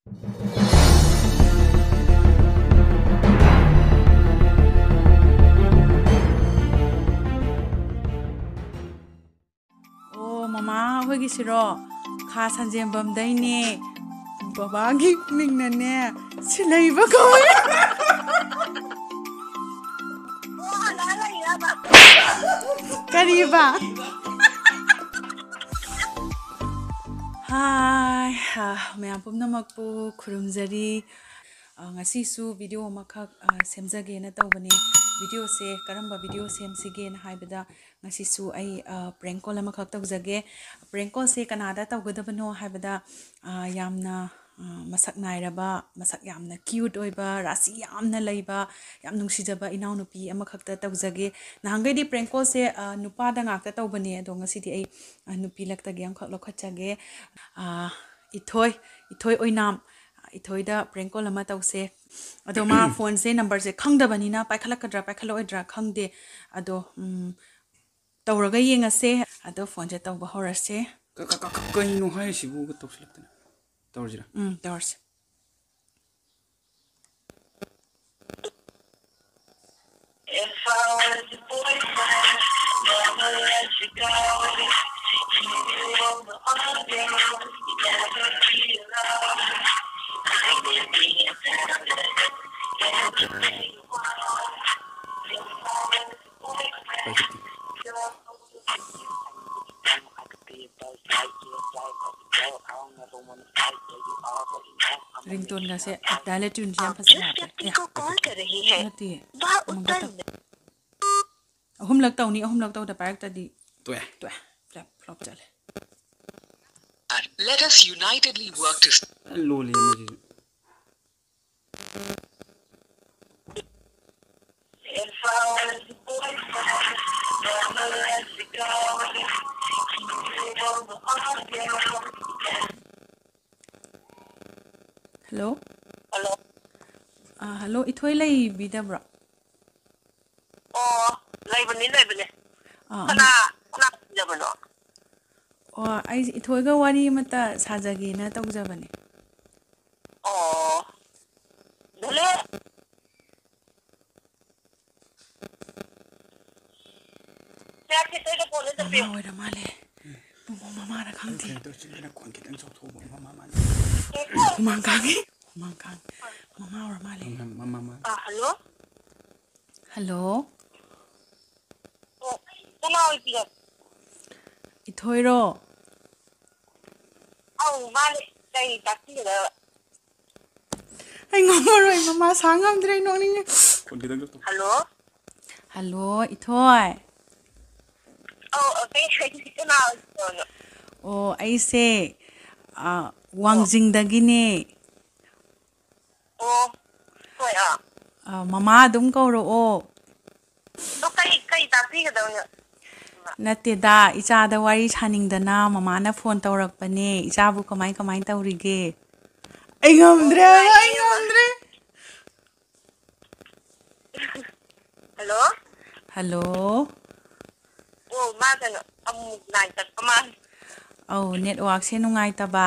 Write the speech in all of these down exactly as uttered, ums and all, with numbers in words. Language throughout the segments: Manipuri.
ꯑꯣ, ꯃꯃꯥ ꯍꯣꯏꯒꯤꯁꯤꯔꯣ? ꯈꯥ ꯁꯟꯖꯦꯝꯕꯝꯗꯩꯅꯦ꯫ ꯕꯕꯥꯒꯤ ꯃꯤꯡꯅꯅꯦ, ꯁꯤꯂꯩꯕ ꯀꯧꯋꯦ꯫ ꯀꯔꯤꯕ? ꯍꯥꯏ, ꯑ, ꯃꯌꯥꯝ ꯄꯨꯝꯅꯃꯛꯄꯨ ꯈꯨꯔꯨꯝꯖꯔꯤ꯫ ꯑ, ꯉꯁꯤꯁꯨ video ꯑꯃꯈꯛ, ꯑ, ꯁꯦꯝꯖꯒꯦꯅ ꯇꯧꯕꯅꯦ꯫ Videoꯁꯦ ꯀꯔꯝꯕ video ꯁꯦꯝꯁꯤꯒꯦꯅ ꯍꯥꯏꯕꯗ, ꯉꯁꯤꯁꯨ ꯑꯩ, ꯑ, prank call ꯑꯃꯈꯛ ꯇꯧꯖꯒꯦ꯫ Prank callꯁꯦ ꯀꯅꯥꯗ ꯇꯧꯒꯗꯕꯅꯣ ꯍꯥꯏꯕꯗ, ꯑ, ꯌꯥꯝꯅ, ꯑ, ꯃꯁꯛ ꯅꯥꯏꯔꯕ, ꯃꯁꯛ ꯌꯥꯝꯅ cute ꯑꯣꯏꯕ, ꯔꯥꯁꯤ ꯌꯥꯝꯅ ꯂꯩꯕ, ꯌꯥꯝ ꯅꯨꯡꯁꯤꯖꯕ ꯏꯅꯥꯎꯅꯨꯄꯤ ꯑꯃꯈꯛꯇ ꯇꯧꯖꯒꯦ꯫ ꯅꯍꯥꯟꯈꯩꯗꯤ prank callꯁꯦ, ꯑ, ꯅꯨꯄꯥꯗ ꯉꯥꯛꯇ ꯇꯧꯕꯅꯦ, ꯑꯗꯣ ꯉꯁꯤꯗꯤ ꯑꯩ, ꯑ, ꯅꯨꯄꯤ ꯂꯛꯇꯒꯤ ꯑꯃꯈꯛ ꯂꯧꯈꯠꯆꯒꯦ꯫ ꯑ, ꯏꯊꯣꯏ, ꯏꯊꯣꯏ ꯑꯣꯏꯅꯥꯝ, ꯏꯊꯣꯏꯗ prank call ꯑꯃ ꯇꯧꯁꯦ꯫ ꯑꯗꯣ ꯃꯥ phoneꯁꯦ, numberꯁꯦ ꯈꯪꯗꯕꯅꯤꯅ ꯄꯥꯏꯈꯠꯂꯛꯀꯗ꯭ꯔꯥ ꯄꯥꯏꯈꯠꯂꯛꯑꯣꯏꯗ꯭ꯔꯥ ꯈꯪꯗꯦ꯫ ꯑꯗꯣ, ꯎꯝ, ꯇꯧꯔꯒ ꯌꯦꯡꯉꯁꯦ꯫ ꯑꯗꯣ phoneꯁꯦ ꯇꯧꯕ ꯍꯧꯔꯁꯦ꯫ ꯀ-, ꯀ-, ꯀ-, ꯀ-, ꯀꯩꯅꯣ ꯍꯥꯏꯁꯤꯕꯨ? ꯇꯧꯁꯤꯜꯂꯛꯇꯅ꯫ ꯇꯧꯔꯁꯤꯔꯥ? ꯎꯝ, ꯇꯧꯔꯁꯤ꯫ Ringtoneꯒꯁꯦ, dial tuneꯁꯦ ꯌꯥꯝ ꯐꯖꯅ ꯍꯥꯞꯄꯦ꯫ ꯑꯌꯥ, ꯅꯠꯇꯤꯌꯦ꯫ ꯑꯃꯨꯛꯀ ꯇꯧ-, ꯑꯍꯨꯝꯂꯛ ꯇꯧꯅꯤ, ꯑꯍꯨꯝꯂꯛ ꯇꯧꯗ ꯄꯥꯏꯔꯛꯇ꯭ꯔꯗꯤ ꯇꯣꯛꯑꯦ꯫ ꯇꯣꯛꯑꯦ꯫ Flop, flop ꯆꯠꯂꯦ꯫ Let us unitedly work to ꯂꯣꯜꯂꯤ ꯑꯃꯁꯤꯁꯨ꯫ Hello? Hello? ꯑꯥ, hello, ꯏꯊꯣꯏ ꯂꯩꯕꯤꯗꯕ꯭ꯔꯣ? ꯑꯣ, ꯂꯩꯕꯅꯤ, ꯂꯩꯕꯅꯤ꯫ ꯑꯥ, ꯀꯅꯥ, ꯑꯥ꯫ ꯀꯅꯥ ꯑꯣꯏꯕꯤꯔꯕꯅꯣ? ꯑꯣ, ꯑꯩꯁꯦ ꯏꯊꯣꯏꯒ ꯋꯥꯔꯤ ꯑꯃꯇ ꯁꯥꯖꯒꯦꯅ ꯇꯧꯖꯕꯅꯦ꯫ ꯃꯃꯥ ꯑꯣꯏꯔ ꯃꯥꯜꯂꯦ꯫ ꯄꯨꯡ ꯃꯃꯥꯔ ꯈꯪꯗꯦ꯫ ꯀꯩꯅꯣ ꯇꯧꯔ ꯆꯤꯟꯗꯨꯅ ꯈꯣꯟ ꯈꯤꯇꯪ ꯆꯥꯎꯊꯣꯛꯑꯣ, ꯃꯃꯥ ꯃꯥꯜꯂꯦ꯫ ꯍꯨꯃꯥꯡ ꯀꯥꯡꯉꯦ, ꯍꯨꯃꯥꯡ ꯀꯥꯡꯉꯦ꯫ ꯃꯃꯥ ꯑꯣꯏꯔ ꯃꯥꯜꯂꯦ꯫ ꯃꯃꯥ, ꯃꯃꯥ꯫ ꯑ, ꯍꯜꯂꯣ? ꯍꯜꯂꯣ? ꯑꯣ, ꯀꯅꯥ ꯑꯣꯏꯕꯤꯔꯕ? ꯏꯊꯣꯏꯔꯣ? ꯑꯧ, ꯃꯥꯅꯦ꯫ ꯀꯔꯤ ꯇꯥꯛꯄꯤꯒꯗꯕ? ꯑꯩ ꯉꯝꯃꯔꯣꯏ, ꯃꯃꯥ ꯁꯥ ꯉꯝꯗ꯭ꯔꯦ, ꯑꯩ ꯅꯣꯛꯅꯤꯡꯉꯦ꯫ ꯍꯜꯂꯣ? ꯍꯜꯂꯣ, ꯏꯊꯣꯏ꯫ ꯑꯧ, ꯑꯧ, ꯀꯩ, ꯀꯩ, ꯀꯅꯥ ꯑꯣꯏꯕꯤꯔꯕꯅꯣ? ꯑꯣ, ꯑꯩꯁꯦ, ꯑ, ꯑꯣ꯫ ꯋꯥꯡꯖꯤꯡꯗꯒꯤꯅꯦ꯫ ꯑꯣ, ꯍꯣꯏ, ꯑꯥ꯫ ꯑ, ꯃꯃꯥ ꯑꯗꯨꯝ ꯀꯧꯔꯛꯑꯣ꯫ ꯑꯗꯣ ꯀꯩ, ꯀꯩ ꯇꯥꯛꯄꯤꯒꯗꯕꯅꯣ? ꯅꯠꯇꯦꯗ, ꯏꯆꯥꯗ ꯋꯥꯔꯤ ꯁꯥꯅꯤꯡꯗꯅ ꯃꯃꯥꯅ ꯐꯣꯟ ꯇꯧꯔꯛꯄꯅꯦ꯫ ꯏꯆꯥꯕꯨ ꯀꯃꯥꯏ ꯀꯃꯥꯏ ꯇꯧꯔꯤꯒꯦ? ꯑꯩ ꯉꯝꯗ꯭ꯔꯦ ꯑꯣ, ꯍꯥꯏꯕ, ꯑꯩ ꯅꯨꯡꯉꯥꯏꯔꯤꯌꯦ, ꯃꯥ꯫ ꯉꯝꯗ꯭ꯔꯦ꯫ ꯍꯜꯂꯣ? ꯍꯜꯂꯣ? ꯑꯣ, ꯃꯥ ꯀꯩꯅꯣ, ꯑꯃꯨꯛ ꯂꯥꯏꯟ ꯇꯠꯄ ꯃꯥꯜꯂꯦ꯫ ꯑꯧ, ꯅꯦꯠꯋꯥꯛꯁꯦ ꯅꯨꯡꯉꯥꯏꯇꯕ꯫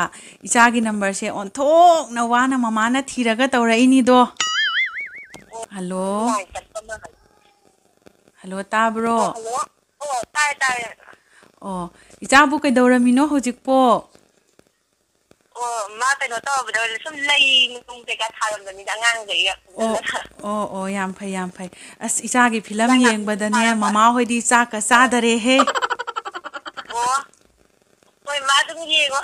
ꯏꯆꯥꯒꯤ ꯅꯝꯕꯔꯁꯦ ꯑꯣꯟꯊꯣꯛꯅ ꯋꯥꯅ ꯃꯃꯥꯅ ꯊꯤꯔꯒ ꯇꯧꯔꯛꯏꯅꯤꯗꯣ꯫ ꯑꯣ, ꯍꯜꯂꯣ? ꯂꯥꯏꯟ ꯇꯠꯄ ꯃꯥꯜꯂꯦ꯫ ꯍꯜꯂꯣ, ꯇꯥꯕ꯭ꯔꯣ? ꯑꯣ, ꯍꯜꯂꯣ? ꯑꯣ, ꯇꯥꯔꯦ, ꯇꯥꯔꯦ꯫ ꯑꯣ, ꯏꯆꯥꯕꯨ ꯀꯩꯗꯧꯔꯝꯃꯤꯅꯣ ꯍꯧꯖꯤꯛꯄꯣ? ꯑꯣ, ꯃꯥ ꯀꯩꯅꯣ ꯇꯧꯔꯕꯗ ꯁꯨꯝ ꯂꯩ ꯅꯨꯡ ꯀꯩꯀꯥ ꯊꯥꯔꯝꯕꯅꯤꯗ ꯑꯉꯥꯡꯈꯩꯒ ꯑꯣ, ꯄꯨꯜꯂꯒ꯫ ꯑꯣ, ꯑꯣ, ꯌꯥꯝ ꯐꯩ, ꯌꯥꯝ ꯐꯩ꯫ ꯑꯁ, ꯏꯆꯥꯒꯤ ꯐꯤꯂꯝ ꯏꯟꯖꯥꯡ ꯅꯥꯄꯤ ꯌꯦꯡꯕꯗꯅꯦ ꯊꯥꯔꯝꯕ꯫ ꯃꯃꯥ ꯍꯣꯏꯗꯤ ꯆꯥꯛꯀ ꯑꯣ꯫ ꯆꯥꯗꯔꯦꯍꯦ꯫ ꯑꯣ꯫ ꯍꯣꯏ, ꯃꯥ ꯑꯗꯨꯝ ꯌꯦꯡꯉꯣ꯫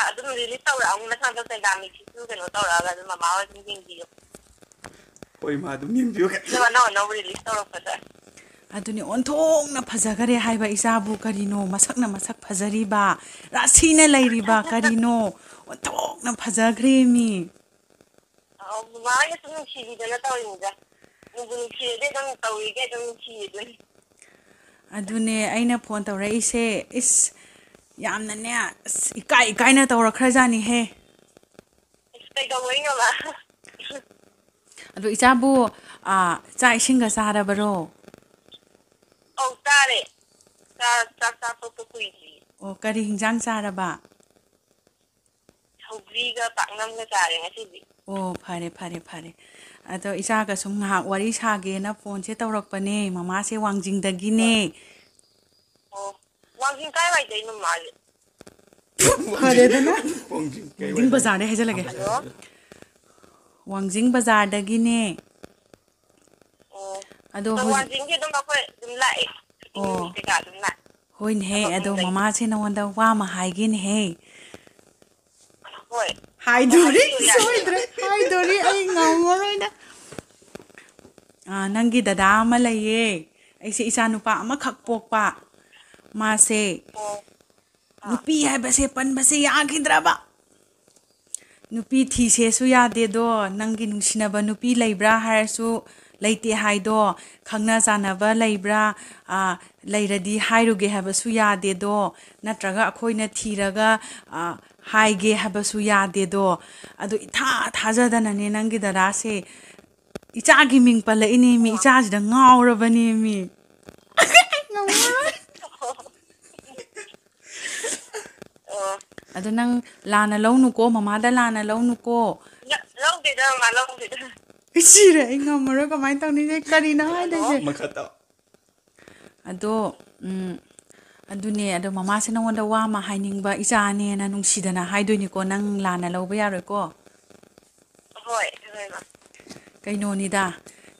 ꯑꯗꯨꯝ ꯔꯤꯂꯤꯁ ꯇꯧꯔꯛꯑꯃꯤ ꯃꯊꯪ ꯃꯊꯪ ꯄꯦꯟꯗꯥꯃꯤꯛꯁꯤꯁꯨ ꯀꯩꯅꯣ ꯇꯧꯔꯛꯑꯒ ꯑꯗꯨꯝ ꯃꯃꯥ ꯍꯣꯏ ꯑꯗꯨꯝ ꯌꯦꯡꯕꯤꯌꯣ꯫ ꯍꯣꯏ, ꯃꯥ ꯑꯗꯨꯝ ꯌꯦꯡꯕꯤꯌꯨ꯫ ꯑꯗꯨꯝ ꯑꯅꯧ ꯑꯅꯧꯕ ꯔꯤꯂꯤꯁ ꯇꯧꯔꯛꯄꯗ꯫ ꯑꯗꯨꯅꯤ, ꯑꯣꯟꯊꯣꯛꯅ ꯐꯖꯈꯔꯦ ꯍꯥꯏꯕ ꯏꯆꯥꯕꯨ꯫ ꯀꯔꯤꯅꯣ ꯃꯁꯛꯅ ꯃꯁꯛ ꯐꯖꯔꯤꯕ, ꯔꯥꯁꯤꯅ ꯂꯩꯔꯤꯕ, ꯀꯔꯤꯅꯣ? ꯑꯣꯟꯊꯣꯛꯅ ꯐꯖꯈ꯭ꯔꯦ ꯃꯤ꯫ ꯑꯧ, ꯃꯃꯥ ꯍꯣꯏꯅ ꯁꯨꯝ ꯅꯨꯡꯁꯤꯕꯤꯗꯅ ꯇꯧꯔꯤꯅꯤꯗ꯫ ꯅꯨꯡꯕꯨ ꯅꯨꯡꯁꯤꯔꯗꯤ ꯑꯗꯨꯝ ꯇꯧꯔꯤꯒꯩ ꯑꯗꯨꯝ ꯅꯨꯡꯁꯤꯔꯤꯗꯨꯅꯤ꯫ ꯑꯗꯨꯅꯦ ꯑꯩꯅ ꯐꯣꯟ ꯇꯧꯔꯛꯏꯁꯦ꯫ ꯏꯁ, ꯌꯥꯝꯅꯅꯦ, ꯑꯁ, ꯏꯀꯥꯏ ꯏꯀꯥꯏꯅ ꯇꯧꯔꯛꯈ꯭ꯔꯖꯥꯠꯅꯤꯍꯦ꯫ ꯏꯁ, ꯀꯩꯗꯧꯕꯩꯅꯣꯕ? ꯑꯗꯣ ꯏꯆꯥꯕꯨ, ꯑꯥ, ꯆꯥꯛ ꯏꯁꯤꯡꯒ ꯆꯥꯔꯕꯔꯣ? ꯑꯧ, ꯆꯥꯔꯦ꯫ ꯆꯥꯛ, ꯆꯥꯛ ꯆꯥ ꯇꯣꯛꯄ ꯀꯨꯏꯗ꯭ꯔꯤꯌꯦ꯫ ꯑꯣ, ꯀꯔꯤ ꯍꯤꯟꯖꯥꯡ ꯆꯥꯔꯕ? ꯁꯧꯒ꯭ꯔꯤꯒ ꯄꯥꯛꯅꯝꯒ ꯆꯥꯔꯦ ꯉꯁꯤꯗꯤ꯫ ꯑꯣ, ꯐꯔꯦ, ꯐꯔꯦ, ꯐꯔꯦ꯫ ꯑꯗꯣ ꯏꯆꯥꯒ ꯁꯨꯝ ꯉꯥꯏꯍꯥꯛ ꯋꯥꯔꯤ ꯁꯥꯒꯦꯅ ꯐꯣꯟꯁꯦ ꯇꯧꯔꯛꯄꯅꯦ꯫ ꯃꯃꯥꯁꯦ ꯋꯥꯡꯖꯤꯡꯗꯒꯤꯅꯦ꯫ ꯍꯣꯏ꯫ ꯋꯥꯡꯖꯤꯡ ꯀꯥꯏꯋꯥꯏꯗꯩꯅꯣ ꯃꯥꯁꯦ? ꯐꯔꯦꯗꯅ꯫ ꯋꯥꯡꯖꯤꯡ ꯀꯩ ꯋꯥꯡꯖꯤꯡ ꯋꯥꯏꯗ? ꯕꯖꯥꯔꯗꯩ ꯍꯥꯏꯖꯜꯂꯒꯦ꯫ ꯍꯜꯂꯣ? ꯋꯥꯡꯖꯤꯡ ꯕꯖꯥꯔꯗꯒꯤꯅꯦ꯫ ꯑꯣ꯫ ꯑꯗꯣ ꯑꯗꯣ ꯍꯧꯖꯤꯛ ꯋꯥꯡꯖꯤꯡꯒꯤ ꯑꯗꯨꯝ ꯑꯩꯈꯣꯏ ꯑꯗꯨꯝ ꯂꯥꯛꯑꯦ꯫ ꯑꯣ꯫ ꯀꯩꯀꯥ ꯑꯗꯨꯝ ꯂꯥꯛꯑꯦ꯫ ꯍꯣꯏꯅꯦꯍꯦ, ꯊꯕꯛ ꯑꯗꯣ ꯑꯗꯨꯝ ꯂꯩ꯫ ꯃꯃꯥꯁꯦ ꯅꯉꯣꯟꯗ ꯋꯥ ꯑꯃ ꯍꯥꯏꯒꯦꯅꯦꯍꯦ꯫ ꯍꯣꯏ꯫ ꯍꯥꯏꯗꯣꯔꯤ, ꯍꯥꯏꯕꯤꯌꯨ, ꯌꯥꯅꯤ꯫ ꯁꯣꯏꯗ꯭ꯔꯦ, ꯍꯥꯏꯗꯣꯔꯤ, ꯑꯩ ꯉꯝꯃꯔꯣꯏꯗ꯫ ꯑꯥ, ꯅꯪꯒꯤ ꯗꯗꯥ ꯑꯃ ꯂꯩꯌꯦ, ꯑꯩꯁꯦ ꯏꯆꯥ ꯅꯨꯄꯥ ꯑꯃꯈꯛ ꯄꯣꯛꯄ꯫ ꯃꯥꯁꯦ ꯑꯣ꯫ ꯑꯥ꯫ ꯅꯨꯄꯤ ꯍꯥꯏꯕꯁꯦ ꯄꯟꯕꯁꯦ ꯌꯥꯈꯤꯗ꯭ꯔꯕ꯫ ꯅꯨꯄꯤ ꯊꯤꯁꯦꯁꯨ ꯌꯥꯗꯦꯗꯣ, ꯅꯪꯒꯤ ꯅꯨꯡꯁꯤꯅꯕ ꯅꯨꯄꯤ ꯂꯩꯕ꯭ꯔꯥ ꯍꯥꯏꯔꯁꯨ ꯂꯩꯇꯦ ꯍꯥꯏꯗꯣ, ꯈꯪꯅ ꯆꯥꯟꯅꯕ ꯂꯩꯕ꯭ꯔꯥ, ꯑꯥ, ꯂꯩꯔꯗꯤ ꯍꯥꯏꯔꯨꯒꯦ ꯍꯥꯏꯕꯁꯨ ꯌꯥꯗꯦꯗꯣ, ꯅꯠꯇ꯭ꯔꯒ ꯑꯩꯈꯣꯏꯅ ꯊꯤꯔꯒ, ꯑꯥ, ꯍꯥꯏꯒꯦ ꯍꯥꯏꯕꯁꯨ ꯌꯥꯗꯦꯗꯣ꯫ ꯑꯗꯨ ꯏꯊꯥ ꯊꯥꯖꯗꯅꯅꯦ ꯅꯪꯒꯤ ꯗꯗꯥꯁꯦ ꯏꯆꯥꯒꯤ ꯃꯤꯡ ꯄꯜꯂꯛꯏꯅꯦꯃꯤ, ꯏꯆꯥꯁꯤꯗ ꯉꯥꯎꯔꯕꯅꯦꯃꯤ꯫ ꯉꯝꯃꯔꯣꯏ꯫ ꯑꯣ꯫ ꯑꯗꯣ ꯅꯪ ꯂꯥꯟꯅ ꯂꯧꯅꯨꯀꯣ, ꯃꯃꯥꯗ ꯂꯥꯟꯅ ꯂꯧꯅꯨꯀꯣ꯫ ꯂ-, ꯂꯧꯗꯦꯗ, ꯃꯃꯥ, ꯂꯧꯗꯦꯗ꯫ ꯁꯤꯔꯦ, ꯑꯩ ꯉꯝꯃꯔꯣꯏ, ꯀꯃꯥꯏꯅ ꯇꯧꯅꯤ? ꯑꯩ ꯀꯔꯤꯅꯣ ꯍꯥꯏꯗꯣꯏꯁꯦ? ꯃꯈꯥ ꯇꯥꯎ꯫ ꯑꯗꯣ, ꯎꯝ, ꯑꯗꯨꯅꯦ, ꯑꯗꯣ ꯃꯃꯥꯁꯦ ꯅꯉꯣꯟꯗ ꯋꯥ ꯑꯃ ꯍꯥꯏꯅꯤꯡꯕ, ꯏꯆꯥꯅꯦꯅ ꯅꯨꯡꯁꯤꯗꯅ ꯍꯥꯏꯗꯣꯏꯅꯤꯀꯣ, ꯅꯪ ꯂꯥꯟꯅ ꯂꯧꯕ ꯌꯥꯔꯣꯏꯀꯣ꯫ ꯍꯣꯏ, ꯍꯣꯏ, ꯃꯥ꯫ ꯀꯩꯅꯣꯅꯤꯗ,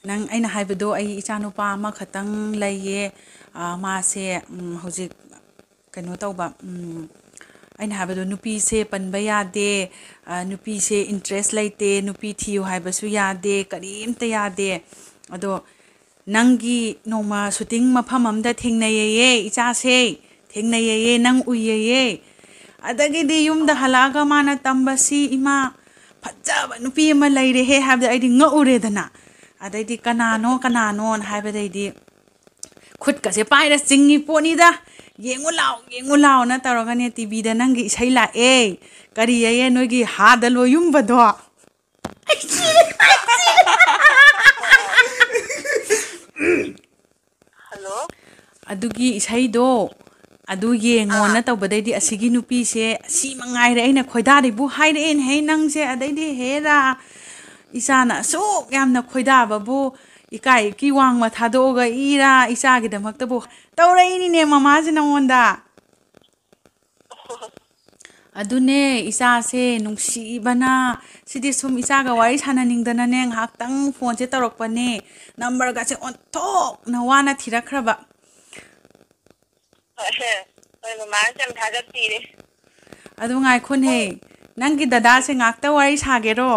ꯅꯪ, ꯑꯩꯅ ꯍꯥꯏꯕꯗꯣ, ꯑꯩ ꯏꯆꯥꯅꯨꯄꯥ ꯑꯃꯈꯛꯇꯪ ꯂꯩꯌꯦ꯫ ꯑꯥ, ꯃꯥꯁꯦ, ꯎꯝ, ꯍꯧꯖꯤꯛ ꯀꯩꯅꯣ ꯇꯧꯕ, ꯎꯝ, ꯑꯩꯅ ꯍꯥꯏꯕꯗꯣ, ꯅꯨꯄꯤꯁꯦ ꯄꯟꯕ ꯌꯥꯗꯦ, ꯑꯥ, ꯅꯨꯄꯤꯁꯦ interest ꯂꯩꯇꯦ, ꯅꯨꯄꯤ ꯊꯤꯌꯨ ꯍꯥꯏꯕꯁꯨ ꯌꯥꯗꯦ, ꯀꯔꯤꯝꯇ ꯌꯥꯗꯦ꯫ ꯑꯗꯣ ꯅꯪꯒꯤ ꯅꯣꯡꯃ shooting ꯃꯐꯝ ꯑꯝꯗ ꯊꯦꯡꯅꯩꯌꯦ ꯏꯆꯥꯁꯦ, ꯊꯦꯡꯅꯩꯌꯦ, ꯅꯪ ꯎꯏꯌꯦ꯫ ꯑꯗꯒꯤꯗꯤ ꯌꯨꯝꯗ ꯍꯜꯂꯛꯑꯒ ꯃꯥꯅ ꯇꯝꯕꯁꯤ, "ꯏꯃꯥ, ꯐꯖꯕ ꯅꯨꯄꯤ ꯑꯃ ꯂꯩꯔꯦꯍꯦ" ꯍꯥꯏꯕꯗ ꯑꯩꯗꯤ ꯉꯛꯎꯔꯦꯗꯅ꯫ ꯑꯗꯩꯗꯤ "ꯀꯅꯥꯅꯣ, ꯀꯅꯥꯅꯣꯅ?" ꯍꯥꯏꯕꯗꯩꯗꯤ ꯈꯨꯠꯀꯁꯦ ꯄꯥꯏꯔ ꯆꯤꯡꯉꯤ ꯄꯣꯠꯅꯤꯗ꯫ "ꯌꯦꯡꯉꯨ ꯂꯥꯎ, ꯌꯦꯡꯉꯨ ꯂꯥꯎꯅ" ꯇꯧꯔꯒꯅꯦ, ꯇꯤꯚꯤꯗ ꯅꯪꯒꯤ ꯏꯁꯩ ꯂꯥꯛꯑꯦ꯫ ꯀꯔꯤ ꯑꯌꯦ ꯅꯣꯏꯒꯤ ꯍꯥꯗ ꯂꯣꯏꯌꯨꯝꯕꯗꯣ? ꯍꯜꯂꯣ? ꯑꯗꯨꯒꯤ ꯏꯁꯩꯗꯣ, ꯑꯗꯨ ꯌꯦꯡꯉꯣꯅ ꯑꯥ꯫ ꯇꯧꯕꯗꯩꯗꯤ ꯑꯁꯤꯒꯤ ꯅꯨꯄꯤꯁꯦ ꯑꯁꯤ ꯃꯉꯥꯏꯔꯦ ꯑꯩꯅ ꯈꯣꯏꯗꯥꯔꯤꯕꯨ ꯍꯥꯏꯔꯛꯑꯦꯅꯦꯍꯦ ꯅꯪꯁꯦ꯫ ꯑꯗꯩꯗꯤ ꯍꯦꯔꯥ, ꯏꯆꯥꯅ ꯑꯁꯨꯛ ꯌꯥꯝꯅ ꯈꯣꯏꯗꯥꯕꯕꯨ ꯏꯀꯥꯏ ꯏꯀꯤ ꯋꯥꯡꯃ ꯊꯥꯗꯣꯛꯑꯒ ꯏꯔꯥ ꯏꯆꯥꯒꯤꯗꯃꯛꯇꯕꯨ ꯇꯧꯔꯛꯏꯅꯤꯅꯦ ꯃꯃꯥꯁꯦ ꯅꯉꯣꯟꯗ꯫ ꯑꯗꯨꯅꯦ, ꯏꯆꯥꯁꯦ ꯅꯨꯡꯁꯤꯕꯅ, ꯁꯤꯗꯤ ꯁꯨꯝ ꯏꯆꯥꯒ ꯋꯥꯔꯤ ꯁꯥꯟꯅꯅꯤꯡꯗꯅꯅꯦ ꯉꯥꯏꯍꯥꯛꯇꯪ ꯐꯣꯟꯁꯦ ꯇꯧꯔꯛꯄꯅꯦ꯫ ꯅꯝꯕꯔꯒꯁꯦ ꯑꯣꯟꯊꯣꯛꯅ ꯋꯥꯅ ꯊꯤꯔꯛꯈ꯭ꯔꯕ꯫ ꯍꯣꯏ, ꯍꯣꯏ, ꯃꯃꯥꯅꯁꯨ ꯌꯥꯝ ꯊꯥꯒꯠꯄꯤꯔꯦ꯫ ꯑꯗꯨ ꯉꯥꯏꯈꯣꯅꯦ, ꯅꯪꯒꯤ ꯗꯗꯥꯁꯦ ꯉꯥꯛꯇ ꯋꯥꯔꯤ ꯁꯥꯒꯦꯔꯣ?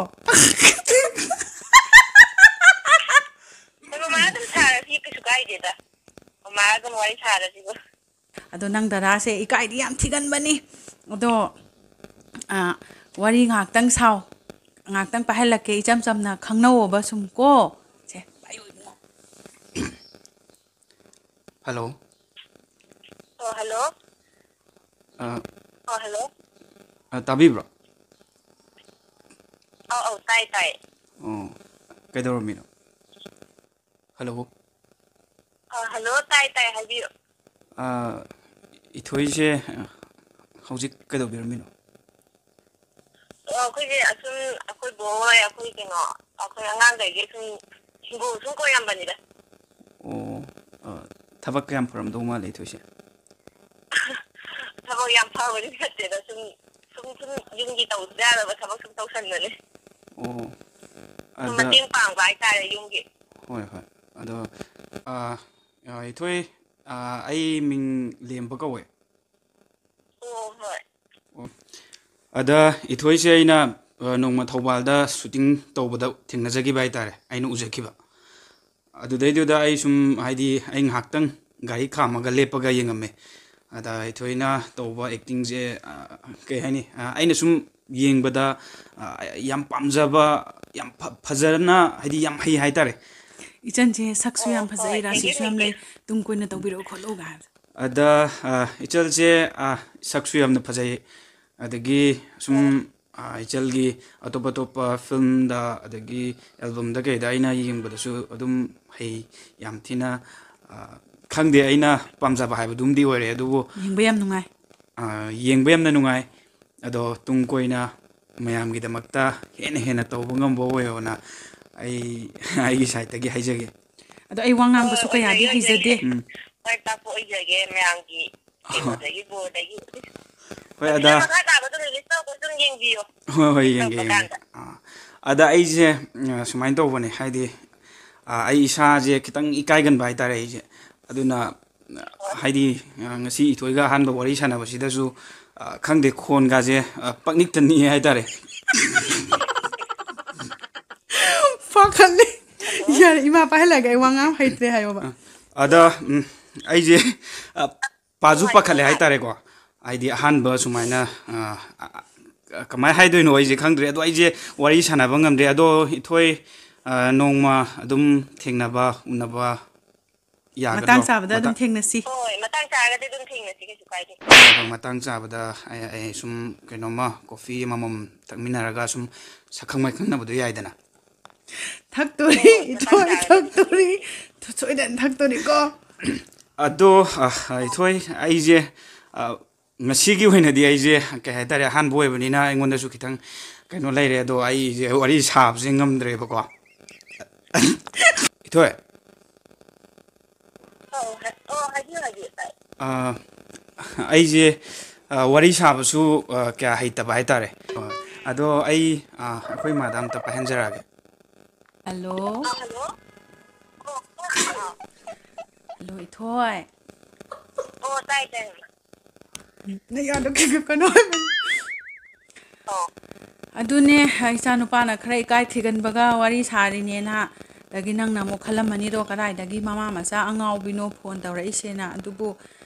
ꯍꯣꯏ, ꯃꯃꯥ ꯑꯗꯨꯝ ꯁꯥꯔꯁꯤ, ꯀꯩꯁꯨ ꯀꯥꯏꯗꯦꯗ꯫ ꯃꯃꯥ ꯑꯗꯨꯝ ꯋꯥꯔꯤ ꯁꯥꯔꯁꯤꯕꯨ꯫ ꯑꯗꯣ ꯅꯪ ꯗꯗꯥꯁꯦ ꯏꯀꯥꯏꯗꯤ ꯌꯥꯝ ꯊꯤꯒꯟꯕꯅꯤ꯫ ꯑꯗꯣ, ꯑ, ꯋꯥꯔꯤ ꯉꯥꯛꯇꯪ ꯁꯥꯎ꯫ ꯉꯥꯛꯇꯪ ꯄꯥꯏꯍꯜꯂꯛꯀꯦ, ꯏꯆꯝ ꯆꯝꯅ ꯈꯪꯅꯧꯑꯣꯕ ꯁꯨꯝ ꯀꯣ꯫ ꯁꯦ, ꯄꯥꯏꯌꯨ ꯏꯕꯨꯡꯉꯣ꯫ ꯍꯜꯂꯣ꯫ ꯑꯣ, ꯍꯜꯂꯣ꯫ ꯑ, ꯑꯣ, ꯍꯜꯂꯣ꯫ ꯑ, ꯇꯥꯕꯤꯕ꯭ꯔꯣ? ꯑꯧ, ꯑꯧ, ꯇꯥꯏ, ꯇꯥꯏ꯫ ꯑꯣ, ꯀꯩꯗꯧꯔꯝꯃꯤꯅꯣ? ꯍꯜꯂꯣ꯫ ꯑ, ꯍꯜꯂꯣ, ꯇꯥꯏ, ꯇꯥꯏ, ꯍꯥꯏꯕꯤꯌꯨ꯫ ꯑ, ꯏꯊꯣꯏꯁꯦ, ꯑ, ꯍꯧꯖꯤꯛ ꯀꯩꯗꯧꯕꯤꯔꯝꯃꯤꯅꯣ? ꯑꯣ, ꯑꯩꯈꯣꯏꯁꯦ ꯑꯁꯨꯝ, ꯑꯩꯈꯣꯏ ꯕꯣꯛ ꯍꯣꯏ, ꯑꯩꯈꯣꯏ ꯀꯩꯅꯣ, ꯑꯩꯈꯣꯏ ꯑꯉꯥꯡꯈꯩꯒꯤ ꯁꯨꯝ ꯍꯤꯡꯒꯣꯜ ꯁꯨꯝ ꯀꯣꯏꯔꯝꯕꯅꯤꯗ꯫ ꯑꯣ, ꯑ, ꯊꯕꯛ ꯀꯌꯥꯝ ꯐꯔꯝꯗꯧ ꯃꯥꯜꯂꯦ ꯏꯊꯣꯏꯁꯦ? ꯊꯕꯛ ꯌꯥꯝ ꯐꯕꯗꯤ ꯅꯠꯇꯦꯗ, ꯁꯨꯝ, ꯁꯨꯝ, ꯁꯨꯝ ꯌꯨꯝꯒꯤ ꯇꯧꯗ ꯌꯥꯗꯕ ꯊꯕꯛ ꯁꯨꯝ ꯇꯧꯁꯟꯕꯅꯦ꯫ ꯑꯣ, ꯁꯨꯝ ꯑꯗ ꯃꯇꯦꯡ ꯄꯥꯡꯕ ꯍꯥꯏꯇꯥꯔꯦ ꯌꯨꯝꯒꯤ꯫ ꯍꯣꯏ, ꯍꯣꯏ꯫ ꯑꯗꯣ, ꯑ, ꯑ, ꯏꯊꯣꯏ, ꯑ, ꯑꯩ ꯃꯤꯡ ꯂꯦꯝꯕ ꯀꯧꯋꯦ꯫ ꯑꯣ, ꯍꯣꯏ꯫ ꯑꯣ꯫ ꯑꯗ ꯏꯊꯣꯏꯁꯦ ꯑꯩꯅ, ꯑ, ꯅꯣꯡꯃ ꯊꯧꯕꯥꯜꯗ ꯁꯨꯇꯤꯡ ꯇꯧꯕꯗ ꯊꯦꯡꯅꯖꯈꯤꯕ ꯍꯥꯏꯇꯥꯔꯦ, ꯑꯩꯅ ꯎꯖꯈꯤꯕ꯫ ꯑꯗꯨꯗꯩꯗꯨꯗ ꯑꯩ ꯁꯨꯝ, ꯍꯥꯏꯗꯤ, ꯑꯩ ꯉꯥꯏꯍꯥꯛꯇꯪ ꯒꯥꯔꯤ ꯈꯥꯝꯃꯒ ꯂꯦꯞꯄꯒ ꯌꯦꯡꯉꯝꯃꯦ꯫ ꯑꯗ ꯏꯊꯣꯏꯅ ꯇꯧꯕ ꯑꯦꯛꯇꯤꯡꯁꯦ, ꯑ, ꯀꯩ ꯍꯥꯏꯅꯤ, ꯑ, ꯑꯩꯅ ꯁꯨꯝ ꯌꯦꯡꯕꯗ, ꯑ, ꯌꯥꯝ ꯄꯥꯝꯖꯕ, ꯌꯥꯝ ꯐ-, ꯐꯖꯅ, ꯍꯥꯏꯗꯤ, ꯌꯥꯝ ꯍꯩ ꯍꯥꯏꯇꯥꯔꯦ꯫ ꯏꯆꯟꯁꯦ ꯁꯛꯁꯨ ꯌꯥꯝ ꯑꯣ, ꯐꯖꯩ, ꯍꯣꯏ, ꯔꯥꯁꯤꯁꯨ ꯌꯥꯝ ꯊꯦꯡꯀ꯭ꯌꯨ, ꯂꯩ, ꯊꯦꯡꯀ꯭ꯌꯨ꯫ ꯇꯨꯡ ꯀꯣꯏꯅ ꯇꯧꯕꯤꯔꯛꯎ ꯈꯣꯠꯂꯨꯒ ꯍꯥꯏꯕꯗꯣ꯫ ꯑꯗ, ꯑ, ꯏꯆꯜꯁꯦ, ꯑ, ꯁꯛꯁꯨ ꯌꯥꯝꯅ ꯐꯖꯩ, ꯑꯗꯒꯤ ꯁꯨꯝ, ꯑꯣ꯫ ꯑ, ꯏꯆꯜꯒꯤ ꯑꯇꯣꯞ ꯑꯇꯣꯞꯄ ꯐꯤꯂꯝꯗ, ꯑꯗꯒꯤ ꯑꯦꯜꯕꯝꯗ ꯀꯩꯗ ꯑꯩꯅ ꯌꯦꯡꯕꯗꯁꯨ ꯑꯗꯨꯝ ꯍꯩ, ꯌꯥꯝ ꯊꯤꯅ, ꯑ, ꯈꯪꯗꯦ, ꯑꯩꯅ ꯄꯥꯝꯖꯕ ꯍꯥꯏꯕꯗꯨꯝꯗꯤ ꯑꯣꯏꯔꯦ, ꯑꯗꯨꯕꯨ ꯌꯦꯡꯕ ꯌꯥꯝ ꯅꯨꯡꯉꯥꯏ꯫ ꯑ, ꯌꯦꯡꯕ ꯌꯥꯝꯅ ꯅꯨꯡꯉꯥꯏ꯫ ꯑꯗꯣ ꯇꯨꯡ ꯀꯣꯏꯅ ꯃꯌꯥꯝꯒꯤꯗꯃꯛꯇ ꯍꯦꯟꯅ ꯍꯦꯟꯅ ꯇꯧꯕ ꯉꯝꯕ ꯑꯣꯏꯌꯣꯅ, ꯑꯩ ꯑꯩꯒꯤ ꯁꯥꯏꯠꯇꯒꯤ ꯍꯥꯏꯖꯒꯦ꯫ ꯑꯗꯣ ꯑꯩ ꯋꯥ ꯉꯥꯡꯕꯁꯨ ꯍꯣꯏ, ꯀꯌꯥꯗꯤ ꯑꯣꯏꯖꯒꯦ, ꯍꯩꯖꯗꯦ꯫ ꯑꯣꯏꯖꯒꯦ꯫ ꯎꯝ꯫ ꯃꯥꯏ ꯄꯥꯛꯄ ꯑꯣꯏꯖꯒꯦ ꯃꯌꯥꯝꯒꯤ ꯀꯩꯅꯣꯗꯒꯤ, ꯕꯣꯔꯗꯒꯤ꯫ ꯍꯣꯏ, ꯑꯗ ꯃꯈꯥ ꯇꯥꯕꯗꯣ release ꯇꯧꯕ ꯑꯗꯨꯝ ꯌꯦꯡꯕꯤꯌꯣ꯫ ꯍꯣꯏ, ꯍꯣꯏ, ꯌꯦꯡꯒꯦ, ꯌꯦꯡꯒꯦ꯫ ꯀꯥꯟꯗ꯫ ꯑꯥ, ꯑꯗ ꯑꯩꯁꯦ, ꯑ, ꯁꯨꯃꯥꯏꯅ ꯇꯧꯕꯅꯦ, ꯍꯥꯏꯗꯤ, ꯑ, ꯑꯩ ꯏꯁꯥꯁꯦ ꯈꯤꯇꯪ ꯏꯀꯥꯏꯒꯟꯕ ꯍꯥꯏꯇꯥꯔꯦ ꯑꯩꯁꯦ꯫ ꯑꯗꯨꯅ, ꯑ, ꯍꯥꯏꯗꯤ, ꯑ, ꯉꯁꯤ ꯏꯊꯣꯏꯒ ꯑꯍꯥꯟꯕ ꯋꯥꯔꯤ ꯁꯥꯟꯅꯕꯁꯤꯗꯁꯨ, ꯑ, ꯈꯪꯗꯦ, ꯈꯣꯟꯒꯁꯦ, ꯑ, ꯄꯛꯅꯤꯛꯇ ꯅꯤꯛꯑꯦ ꯍꯥꯏꯇꯥꯔꯦ꯫ ꯄꯥꯈꯠꯂꯦ꯫ ꯌꯥꯔꯦ, ꯏꯃꯥ ꯄꯥꯏꯍꯜꯂꯒꯦ, ꯑꯩ ꯋꯥ ꯉꯥꯡ ꯍꯩꯇ꯭ꯔꯦ ꯍꯥꯏꯌꯣꯕ꯫ ꯑ, ꯑꯗ, ꯎꯝ, ꯑꯩꯁꯦ, ꯑ, ꯄꯥꯁꯨ ꯄꯥꯈꯠꯂꯦ ꯍꯥꯏꯇꯥꯔꯦꯀꯣ꯫ ꯍꯥꯏꯗꯤ ꯑꯍꯥꯟꯕ ꯁꯨꯃꯥꯏꯅ, ꯑ, ꯑ, ꯑ, ꯀꯃꯥꯏꯅ ꯍꯥꯏꯗꯣꯏꯅꯣ ꯑꯩꯁꯦ ꯈꯪꯗ꯭ꯔꯦ꯫ ꯑꯗꯣ ꯑꯩꯁꯦ ꯋꯥꯔꯤ ꯁꯥꯟꯅꯕ ꯉꯝꯗ꯭ꯔꯦ꯫ ꯑꯗꯣ ꯏꯊꯣꯏ, ꯑ, ꯅꯣꯡꯃ ꯑꯗꯨꯝ ꯊꯦꯡꯅꯕ, ꯎꯅꯕ ꯌꯥꯒꯗ꯭ꯔꯣ? ꯃꯇꯥꯡ ꯆꯥꯕꯗ ꯑꯗꯨꯝ ꯃꯇꯥ- ꯊꯦꯡꯅꯁꯤ꯫ ꯍꯣꯏ, ꯃꯇꯥꯡ ꯆꯥꯔꯒꯗꯤ ꯑꯗꯨꯝ ꯊꯦꯡꯅꯁꯤ, ꯀꯩꯁꯨ ꯀꯥꯏꯗꯦ꯫ ꯍꯣꯏ, ꯍꯣꯏ, ꯃꯇꯥꯡ ꯆꯥꯕꯗ ꯑꯩ, ꯑꯩ ꯁꯨꯝ ꯀꯩꯅꯣꯝꯃ, ꯀꯣꯐꯤ ꯑꯃꯃꯝ ꯊꯛꯃꯤꯟꯅꯔꯒ ꯁꯨꯝ ꯁꯛꯈꯪ ꯃꯥꯏꯈꯪꯅꯕꯗꯣ ꯌꯥꯏꯗꯅ꯫ ꯊꯛꯇꯣꯔꯤ, ꯍꯣꯏ, ꯍꯣꯏ, ꯏꯊꯣꯏ ꯃꯇꯥꯡ ꯆꯥꯔꯒꯗꯤ ꯊꯛꯇꯣꯔꯤ꯫ ꯁꯣꯏꯗꯅ ꯊꯛꯇꯣꯔꯤꯀꯣ꯫ ꯑꯗꯣ, ꯑ, ꯏꯊꯣꯏ, ꯑꯩꯁꯦ, ꯑ, ꯉꯁꯤꯒꯤ ꯑꯣꯏꯅꯗꯤ ꯑꯩꯁꯦ, ꯀꯩ ꯍꯥꯏꯇꯥꯔꯦ, ꯑꯍꯥꯟꯕ ꯑꯣꯏꯕꯅꯤꯅ ꯑꯩꯉꯣꯟꯗꯁꯨ ꯈꯤꯇꯪ ꯀꯩꯅꯣ ꯂꯩꯔꯦ꯫ ꯑꯗꯣ ꯑꯩꯁꯦ ꯋꯥꯔꯤ ꯁꯥꯕꯁꯦ ꯉꯝꯗ꯭ꯔꯦꯕꯀꯣ꯫ ꯏꯊꯣꯏ꯫ ꯑꯧ, ꯍ-, ꯑꯣ, ꯍꯥꯏꯕꯤꯌꯨ, ꯍꯥꯏꯕꯤꯌꯨ, ꯇꯥꯏ꯫ ꯑ, ꯑꯩꯁꯦ, ꯑ, ꯋꯥꯔꯤ ꯁꯥꯕꯁꯨ, ꯑ, ꯀꯌꯥ ꯍꯩꯇꯕ ꯍꯥꯏꯇꯥꯔꯦ꯫ ꯑꯗꯣ ꯑꯩ, ꯑ, ꯑꯩꯈꯣꯏ ꯏꯃꯥꯗ ꯑꯝꯇ ꯄꯥꯏꯍꯟꯖꯔꯛꯑꯒꯦ꯫ ꯍꯜꯂꯣ꯫ ꯑ, ꯍꯜꯂꯣ꯫ ꯑꯣ, ꯑ, ꯑ꯫ ꯍꯜꯂꯣ, ꯏꯊꯣꯏ꯫ ꯑꯣ, ꯇꯥꯏ, ꯇꯥꯏ꯫ ꯅꯌꯥꯗꯣ ꯈꯤꯒꯠꯀꯅꯣ ꯍꯥꯏꯕꯅꯤ꯫ ꯑꯣ꯫ ꯑꯗꯨꯅꯦ, ꯏꯆꯥ ꯅꯨꯄꯥꯅ ꯈꯔ ꯏꯀꯥꯏ ꯊꯤꯒꯟꯕꯒ ꯋꯥꯔꯤ ꯁꯥꯔꯤꯅꯦꯅ꯫ ꯑꯗꯒꯤ ꯅꯪꯅ ꯑꯃꯨꯛ ꯈꯜꯂꯝꯃꯅꯤꯗꯣ, ꯀꯗꯥꯏꯗꯒꯤ ꯃꯃꯥ ꯃꯆꯥ ꯑꯉꯥꯎꯕꯤꯅꯣ ꯐꯣꯟ ꯇꯧꯔꯛꯏꯁꯦꯅ꯫ ꯑꯗꯨꯕꯨ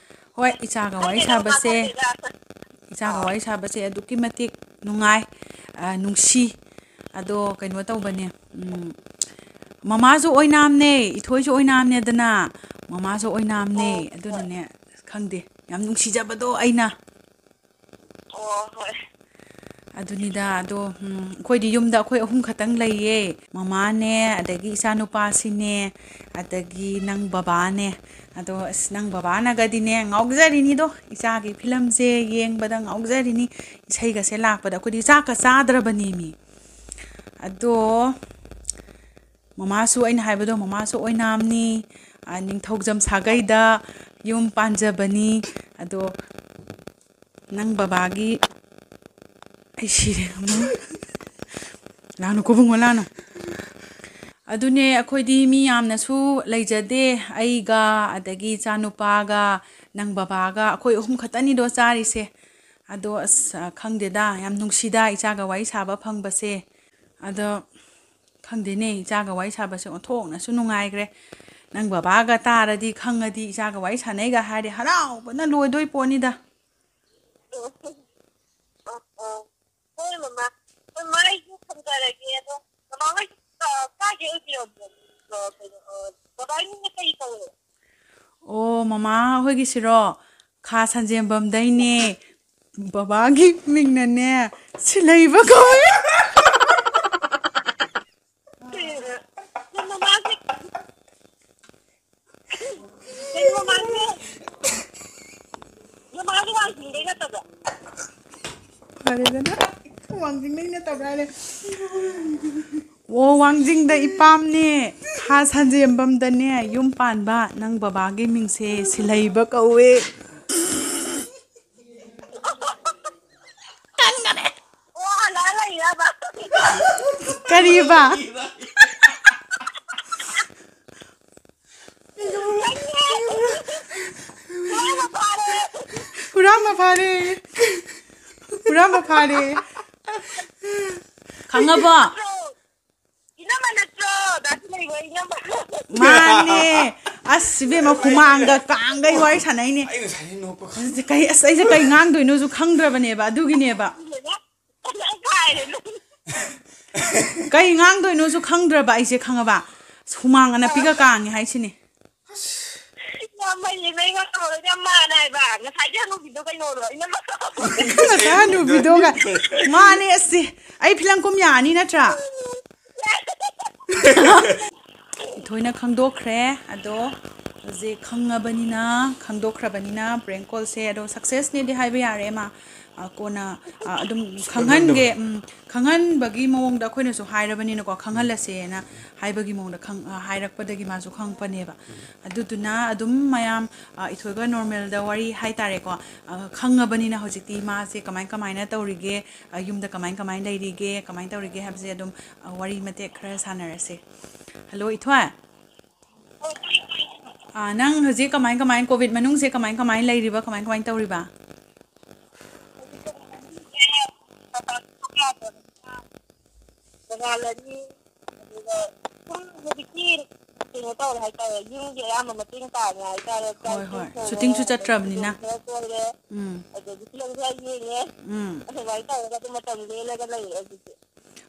ꯍꯣꯏ, ꯏꯆꯥꯒ ꯋꯥꯔꯤ ꯈꯪꯗꯦꯗ, ꯁꯥꯕꯁꯦ, ꯃꯈꯥ ꯏꯆꯥꯒ ꯑꯥ꯫ ꯋꯥꯔꯤ ꯁꯥꯕꯁꯦ ꯑꯗꯨꯛꯀꯤ ꯃꯇꯤꯛ ꯅꯨꯡꯉꯥꯏ, ꯑ, ꯅꯨꯡꯁꯤ꯫ ꯑꯗꯣ ꯀꯩꯅꯣ ꯇꯧꯕꯅꯦ, ꯎꯝ, ꯃꯃꯥꯁꯨ ꯑꯣꯏꯅꯥꯝꯅꯦ, ꯏꯊꯣꯏꯁꯨ ꯑꯣꯏꯅꯥꯝꯅꯦꯗꯅ, ꯃꯃꯥꯁꯨ ꯑꯣꯏꯅꯥꯝꯅꯦ꯫ ꯑꯣ, ꯍꯣꯏ꯫ ꯑꯗꯨꯅꯅꯦ, ꯈꯪꯗꯦ, ꯌꯥꯝ ꯅꯨꯡꯁꯤꯖꯕꯗꯣ ꯑꯩꯅ꯫ ꯑꯣ, ꯍꯣꯏ꯫ ꯑꯗꯨꯅꯤꯗ, ꯑꯗꯣ, ꯎꯝ, ꯑꯩꯈꯣꯏꯗꯤ ꯌꯨꯝꯗ ꯑꯩꯈꯣꯏ ꯑꯍꯨꯝ ꯈꯛꯇꯪ ꯂꯩꯌꯦ꯫ ꯃꯃꯥꯅꯦ, ꯑꯗꯒꯤ ꯏꯆꯥꯅꯨꯄꯥꯁꯤꯅꯦ, ꯑꯗꯒꯤ ꯅꯪ ꯕꯕꯥꯅꯦ꯫ ꯑꯗꯣ, ꯑꯁ, ꯅꯪ ꯕꯕꯥꯅꯒꯗꯤꯅꯦ, ꯉꯥꯎꯖꯔꯤꯅꯤꯗꯣ꯫ ꯏꯆꯥꯒꯤ ꯐꯤꯂꯝꯁꯦ ꯌꯦꯡꯕꯗ ꯉꯥꯎꯖꯔꯤꯅꯤ꯫ ꯏꯁꯩꯒꯁꯦ ꯂꯥꯛꯄꯗ ꯑꯩꯈꯣꯏꯗꯤ ꯆꯥꯛꯀ ꯆꯥꯗ꯭ꯔꯕꯅꯦꯃꯤ꯫ ꯑꯗꯣ, ꯃꯃꯥꯁꯨ, ꯑꯩꯅ ꯍꯥꯏꯕꯗꯣ, ꯃꯃꯥꯁꯨ ꯑꯣꯏꯅꯥꯝꯅꯤ, ꯑ, ꯅꯤꯡꯊꯧꯖꯝ ꯁꯥꯒꯩꯗ ꯌꯨꯝ ꯄꯥꯟꯖꯕꯅꯤ꯫ ꯑꯗꯣ ꯅꯪ ꯕꯕꯥꯒꯤ, ꯑꯩ ꯁꯤꯔꯦ꯫ ꯂꯥꯡꯅꯨꯀꯣ ꯕꯨꯡꯉꯣ, ꯂꯥꯡꯅꯨ꯫ ꯑꯗꯨꯅꯦ, ꯑꯩꯈꯣꯏꯗꯤ ꯃꯤ ꯌꯥꯝꯅꯁꯨ ꯂꯩꯖꯗꯦ꯫ ꯑꯩꯒ, ꯑꯗꯒꯤ ꯏꯆꯥꯅꯨꯄꯥꯒ, ꯅꯪ ꯕꯕꯥꯒ, ꯑꯩꯈꯣꯏ ꯑꯍꯨꯝ ꯈꯛꯇꯅꯤꯗꯣ ꯆꯥꯔꯤꯁꯦ꯫ ꯑꯗꯣ ꯑꯁ, ꯈꯪꯗꯦꯗ, ꯌꯥꯝ ꯅꯨꯡꯁꯤꯗ ꯏꯆꯥꯒ ꯋꯥꯔꯤ ꯁꯥꯕ ꯐꯪꯕꯁꯦ꯫ ꯑꯗꯣ ꯈꯪꯗꯦꯅꯦ, ꯏꯆꯥꯒ ꯋꯥꯔꯤ ꯁꯥꯕꯁꯦ ꯑꯣꯟꯊꯣꯛꯅꯁꯨ ꯅꯨꯡꯉꯥꯏꯈ꯭ꯔꯦ꯫ ꯅꯪ ꯕꯕꯥꯒ ꯇꯥꯔꯗꯤ, ꯈꯪꯉꯗꯤ, ꯏꯆꯥꯒ ꯋꯥꯔꯤ ꯁꯥꯟꯅꯩꯒ ꯍꯥꯏꯔꯗꯤ ꯍꯔꯥꯎꯕꯅ ꯂꯣꯏꯗꯣꯏ ꯄꯣꯠꯅꯤꯗ꯫ ꯑꯣ, ꯑꯣ꯫ ꯍꯣꯏ, ꯃꯃꯥ꯫ ꯍꯣꯏ, ꯃꯃꯥ, ꯑꯩꯁꯨ ꯊꯝꯖꯔꯒꯦ꯫ ꯑꯗꯣ ꯃꯃꯥ ꯍꯣꯏ, ꯑ, ꯀꯥꯏꯗꯩ ꯑꯣꯏꯕꯤꯔꯕꯅꯣ? ꯑ, ꯀꯩꯅꯣ, ꯑ, ꯕꯕꯥꯒꯤ ꯃꯤꯡꯅ ꯀꯔꯤ ꯀꯧꯋꯦ? ꯑꯣ, ꯃꯃꯥ ꯍꯣꯏꯒꯤꯁꯤꯔꯣ? ꯈꯥ ꯁꯟꯖꯦꯝꯕꯝꯗꯩꯅꯦ꯫ ꯕꯕꯥꯒꯤ ꯃꯤꯡꯅꯅꯦ, ꯁꯤꯂꯩꯕ ꯀꯧꯋꯦ꯫ ꯀꯩꯅꯣ, ꯃꯃꯥꯁꯦ, ꯀꯩꯅꯣ, ꯃꯃꯥꯁꯦ, ꯃꯃꯥꯁꯦ ꯋꯥꯡꯖꯤꯡꯗꯩ ꯅꯠꯇꯕ꯭ꯔꯣ? ꯐꯔꯦꯗꯅ, ꯋꯥꯡꯖꯤꯡꯗꯩ ꯅꯠꯇꯕ꯭ꯔꯥ ꯍꯥꯏꯔꯦ꯫ ꯑꯣ, ꯋꯥꯡꯖꯤꯡꯗ ꯏꯄꯥꯝꯅꯦ, ꯈꯥ ꯁꯟꯖꯦꯝꯕꯝꯗꯅꯦ ꯌꯨꯝ ꯄꯥꯟꯕ꯫ ꯅꯪ ꯕꯕꯥꯒꯤ ꯃꯤꯡꯁꯦ ꯁꯤꯂꯩꯕ ꯀꯧꯋꯦ꯫ ꯑꯣ, ꯍꯜꯂꯛꯑ ꯂꯩꯔꯕ? ꯀꯔꯤꯕ? ꯍꯨꯔꯥꯟꯕ ꯐꯥꯔꯦ꯫ ꯍꯨꯔꯥꯟꯕ ꯐꯥꯔꯦ꯫ ꯈꯪꯉꯕꯣ? ꯏꯅꯝꯃ ꯅꯠꯇ꯭ꯔꯣ? ꯗꯥ ꯁꯤꯂꯩꯕ ꯏꯅꯝꯃ꯫ ꯃꯥꯅꯦ꯫ ꯑꯁ, ꯏꯕꯦꯝꯃ, ꯍꯨꯃꯥꯡꯒ ꯀꯥꯡꯒꯩ ꯋꯥꯔꯤ ꯁꯥꯟꯅꯩꯅꯦ꯫ ꯑꯩ ꯉꯁꯥꯏꯗꯩ ꯅꯣꯛꯄ ꯈꯪ- ꯑꯁ, ꯀꯩ, ꯑꯁ, ꯑꯩꯁꯦ ꯀꯩ ꯉꯥꯡꯗꯣꯏꯅꯣꯁꯨ ꯈꯪꯗ꯭ꯔꯕꯅꯦꯕ, ꯑꯗꯨꯒꯤꯅꯦꯕ꯫ ꯀꯩ ꯉꯥꯡꯗꯣꯏꯅꯣꯁꯨ ꯈꯪꯗ꯭ꯔꯕ ꯑꯩꯁꯦ, ꯈꯪꯉꯕ? ꯑꯁ, ꯍꯨꯃꯥꯡ ꯑꯅꯞꯄꯤꯒ ꯀꯥꯡꯉꯦ ꯍꯥꯏꯁꯤꯅꯦ꯫ ꯌꯥꯝ ꯍꯩꯌꯦ, ꯅꯪ ꯉꯥꯡꯕꯗꯣ ꯌꯥꯝ ꯃꯥꯟꯅꯦ ꯍꯥꯏꯕ꯫ ꯉꯁꯥꯏꯒꯤ ꯍꯅꯨꯕꯤꯗꯣ ꯀꯩꯅꯣꯗꯣ, ꯏꯅꯝꯃ꯫ ꯉꯁꯥꯏ ꯍꯅꯨꯕꯤꯗꯣꯒ꯫ ꯃꯥꯅꯦ, ꯑꯁꯤ ꯑꯩ ꯐꯤꯂꯝ ꯀꯨꯝ ꯌꯥꯔꯅꯤ ꯅꯠꯇ꯭ꯔꯥ? ꯊꯣꯏꯅ ꯈꯪꯗꯣꯛꯈ꯭ꯔꯦ꯫ ꯑꯗꯣ ꯍꯧꯖꯤꯛ ꯈꯪꯉꯕꯅꯤꯅ, ꯈꯪꯗꯣꯛꯈ꯭ꯔꯕꯅꯤꯅ prank callꯁꯦ ꯑꯗꯣ successꯅꯦꯗꯤ ꯍꯥꯏꯕ ꯌꯥꯔꯦ꯫ ꯃꯥ ꯑ, ꯀꯣꯟꯅ, ꯑ, ꯑꯗꯨꯝ ꯈꯪꯍꯟꯒꯦ, ꯎꯝ, ꯈꯪꯍꯟꯕꯒꯤ ꯃꯑꯣꯡꯗ ꯑꯩꯈꯣꯏꯅꯁꯨ ꯍꯥꯏꯔꯕꯅꯤꯅꯀꯣ, ꯈꯪꯍꯜꯂꯁꯦꯅ ꯍꯥꯏꯕꯒꯤ ꯃꯑꯣꯡꯗ ꯈꯪ-, ꯑ, ꯍꯥꯏꯔꯛꯄꯗꯒꯤ ꯃꯥꯁꯨ ꯈꯪꯉꯛꯄꯅꯦꯕ꯫ ꯑꯗꯨꯗꯨꯅ ꯑꯗꯨꯝ ꯃꯌꯥꯝ, ꯑ, ꯏꯊꯣꯏꯒ normalꯗ ꯋꯥꯔꯤ ꯍꯥꯏꯇꯥꯔꯦꯀꯣ, ꯑ, ꯈꯪꯉꯕꯅꯤꯅ ꯍꯧꯖꯤꯛꯇꯤ ꯃꯥꯁꯦ ꯀꯃꯥꯏ ꯀꯃꯥꯏꯅ ꯇꯧꯔꯤꯒꯦ, ꯑ, ꯌꯨꯝꯗ ꯀꯃꯥꯏ ꯀꯃꯥꯏꯅ ꯂꯩꯔꯤꯒꯦ, ꯀꯃꯥꯏꯅ ꯇꯧꯔꯤꯒꯦ ꯍꯥꯏꯕꯁꯦ ꯑꯗꯨꯝ, ꯑ, ꯋꯥꯔꯤ ꯃꯇꯦꯛ ꯈꯔ ꯁꯥꯟꯅꯔꯁꯦ꯫ ꯍꯜꯂꯣ, ꯏꯊꯣꯏ꯫ ꯑ, ꯅꯪ ꯍꯧꯖꯤꯛ ꯀꯃꯥꯏ ꯀꯃꯥꯏ, ꯀꯣꯚꯤꯗ ꯃꯅꯨꯡꯁꯦ ꯀꯃꯥꯏ ꯀꯃꯥꯏ ꯂꯩꯔꯤꯕ, ꯀꯃꯥꯏ ꯀꯃꯥꯏ ꯇꯧꯔꯤꯕ? ꯅꯣꯡꯉꯥꯜꯂꯅꯤ, ꯑꯗꯨꯒ ꯁꯨꯝ ꯍꯧꯖꯤꯛꯇꯤ ꯀꯩꯅꯣ ꯇꯧꯔꯦ ꯍꯥꯏꯇꯥꯔꯦ, ꯌꯨꯝꯒꯤ ꯑꯌꯥꯝꯕ ꯃꯇꯦꯡ ꯄꯥꯡꯉꯦ ꯍꯥꯏꯇꯥꯔꯦ꯫ ꯆꯥꯛ ꯍꯣꯏ, ꯏꯁꯤꯡ ꯍꯣꯏ꯫ ꯊꯣꯡꯉꯦ, ꯁꯨꯇꯤꯡꯁꯨ ꯑꯗꯒꯤ ꯆꯠꯇ꯭ꯔꯕꯅꯤꯅ꯫ ꯐꯤꯔꯣꯜ ꯈꯔ ꯀꯣꯜꯂꯦ, ꯎꯝ꯫ ꯑꯗꯒꯤ ꯐꯤꯂꯝ ꯈꯔ ꯌꯦꯡꯉꯦ꯫ ꯎꯝ꯫ ꯑꯗꯨꯃꯥꯏꯅ ꯇꯧꯔꯒ ꯑꯗꯨꯝ ꯃꯇꯝ ꯂꯦꯜꯂꯒ ꯂꯩꯔꯦ ꯍꯧꯖꯤꯛꯇꯤ꯫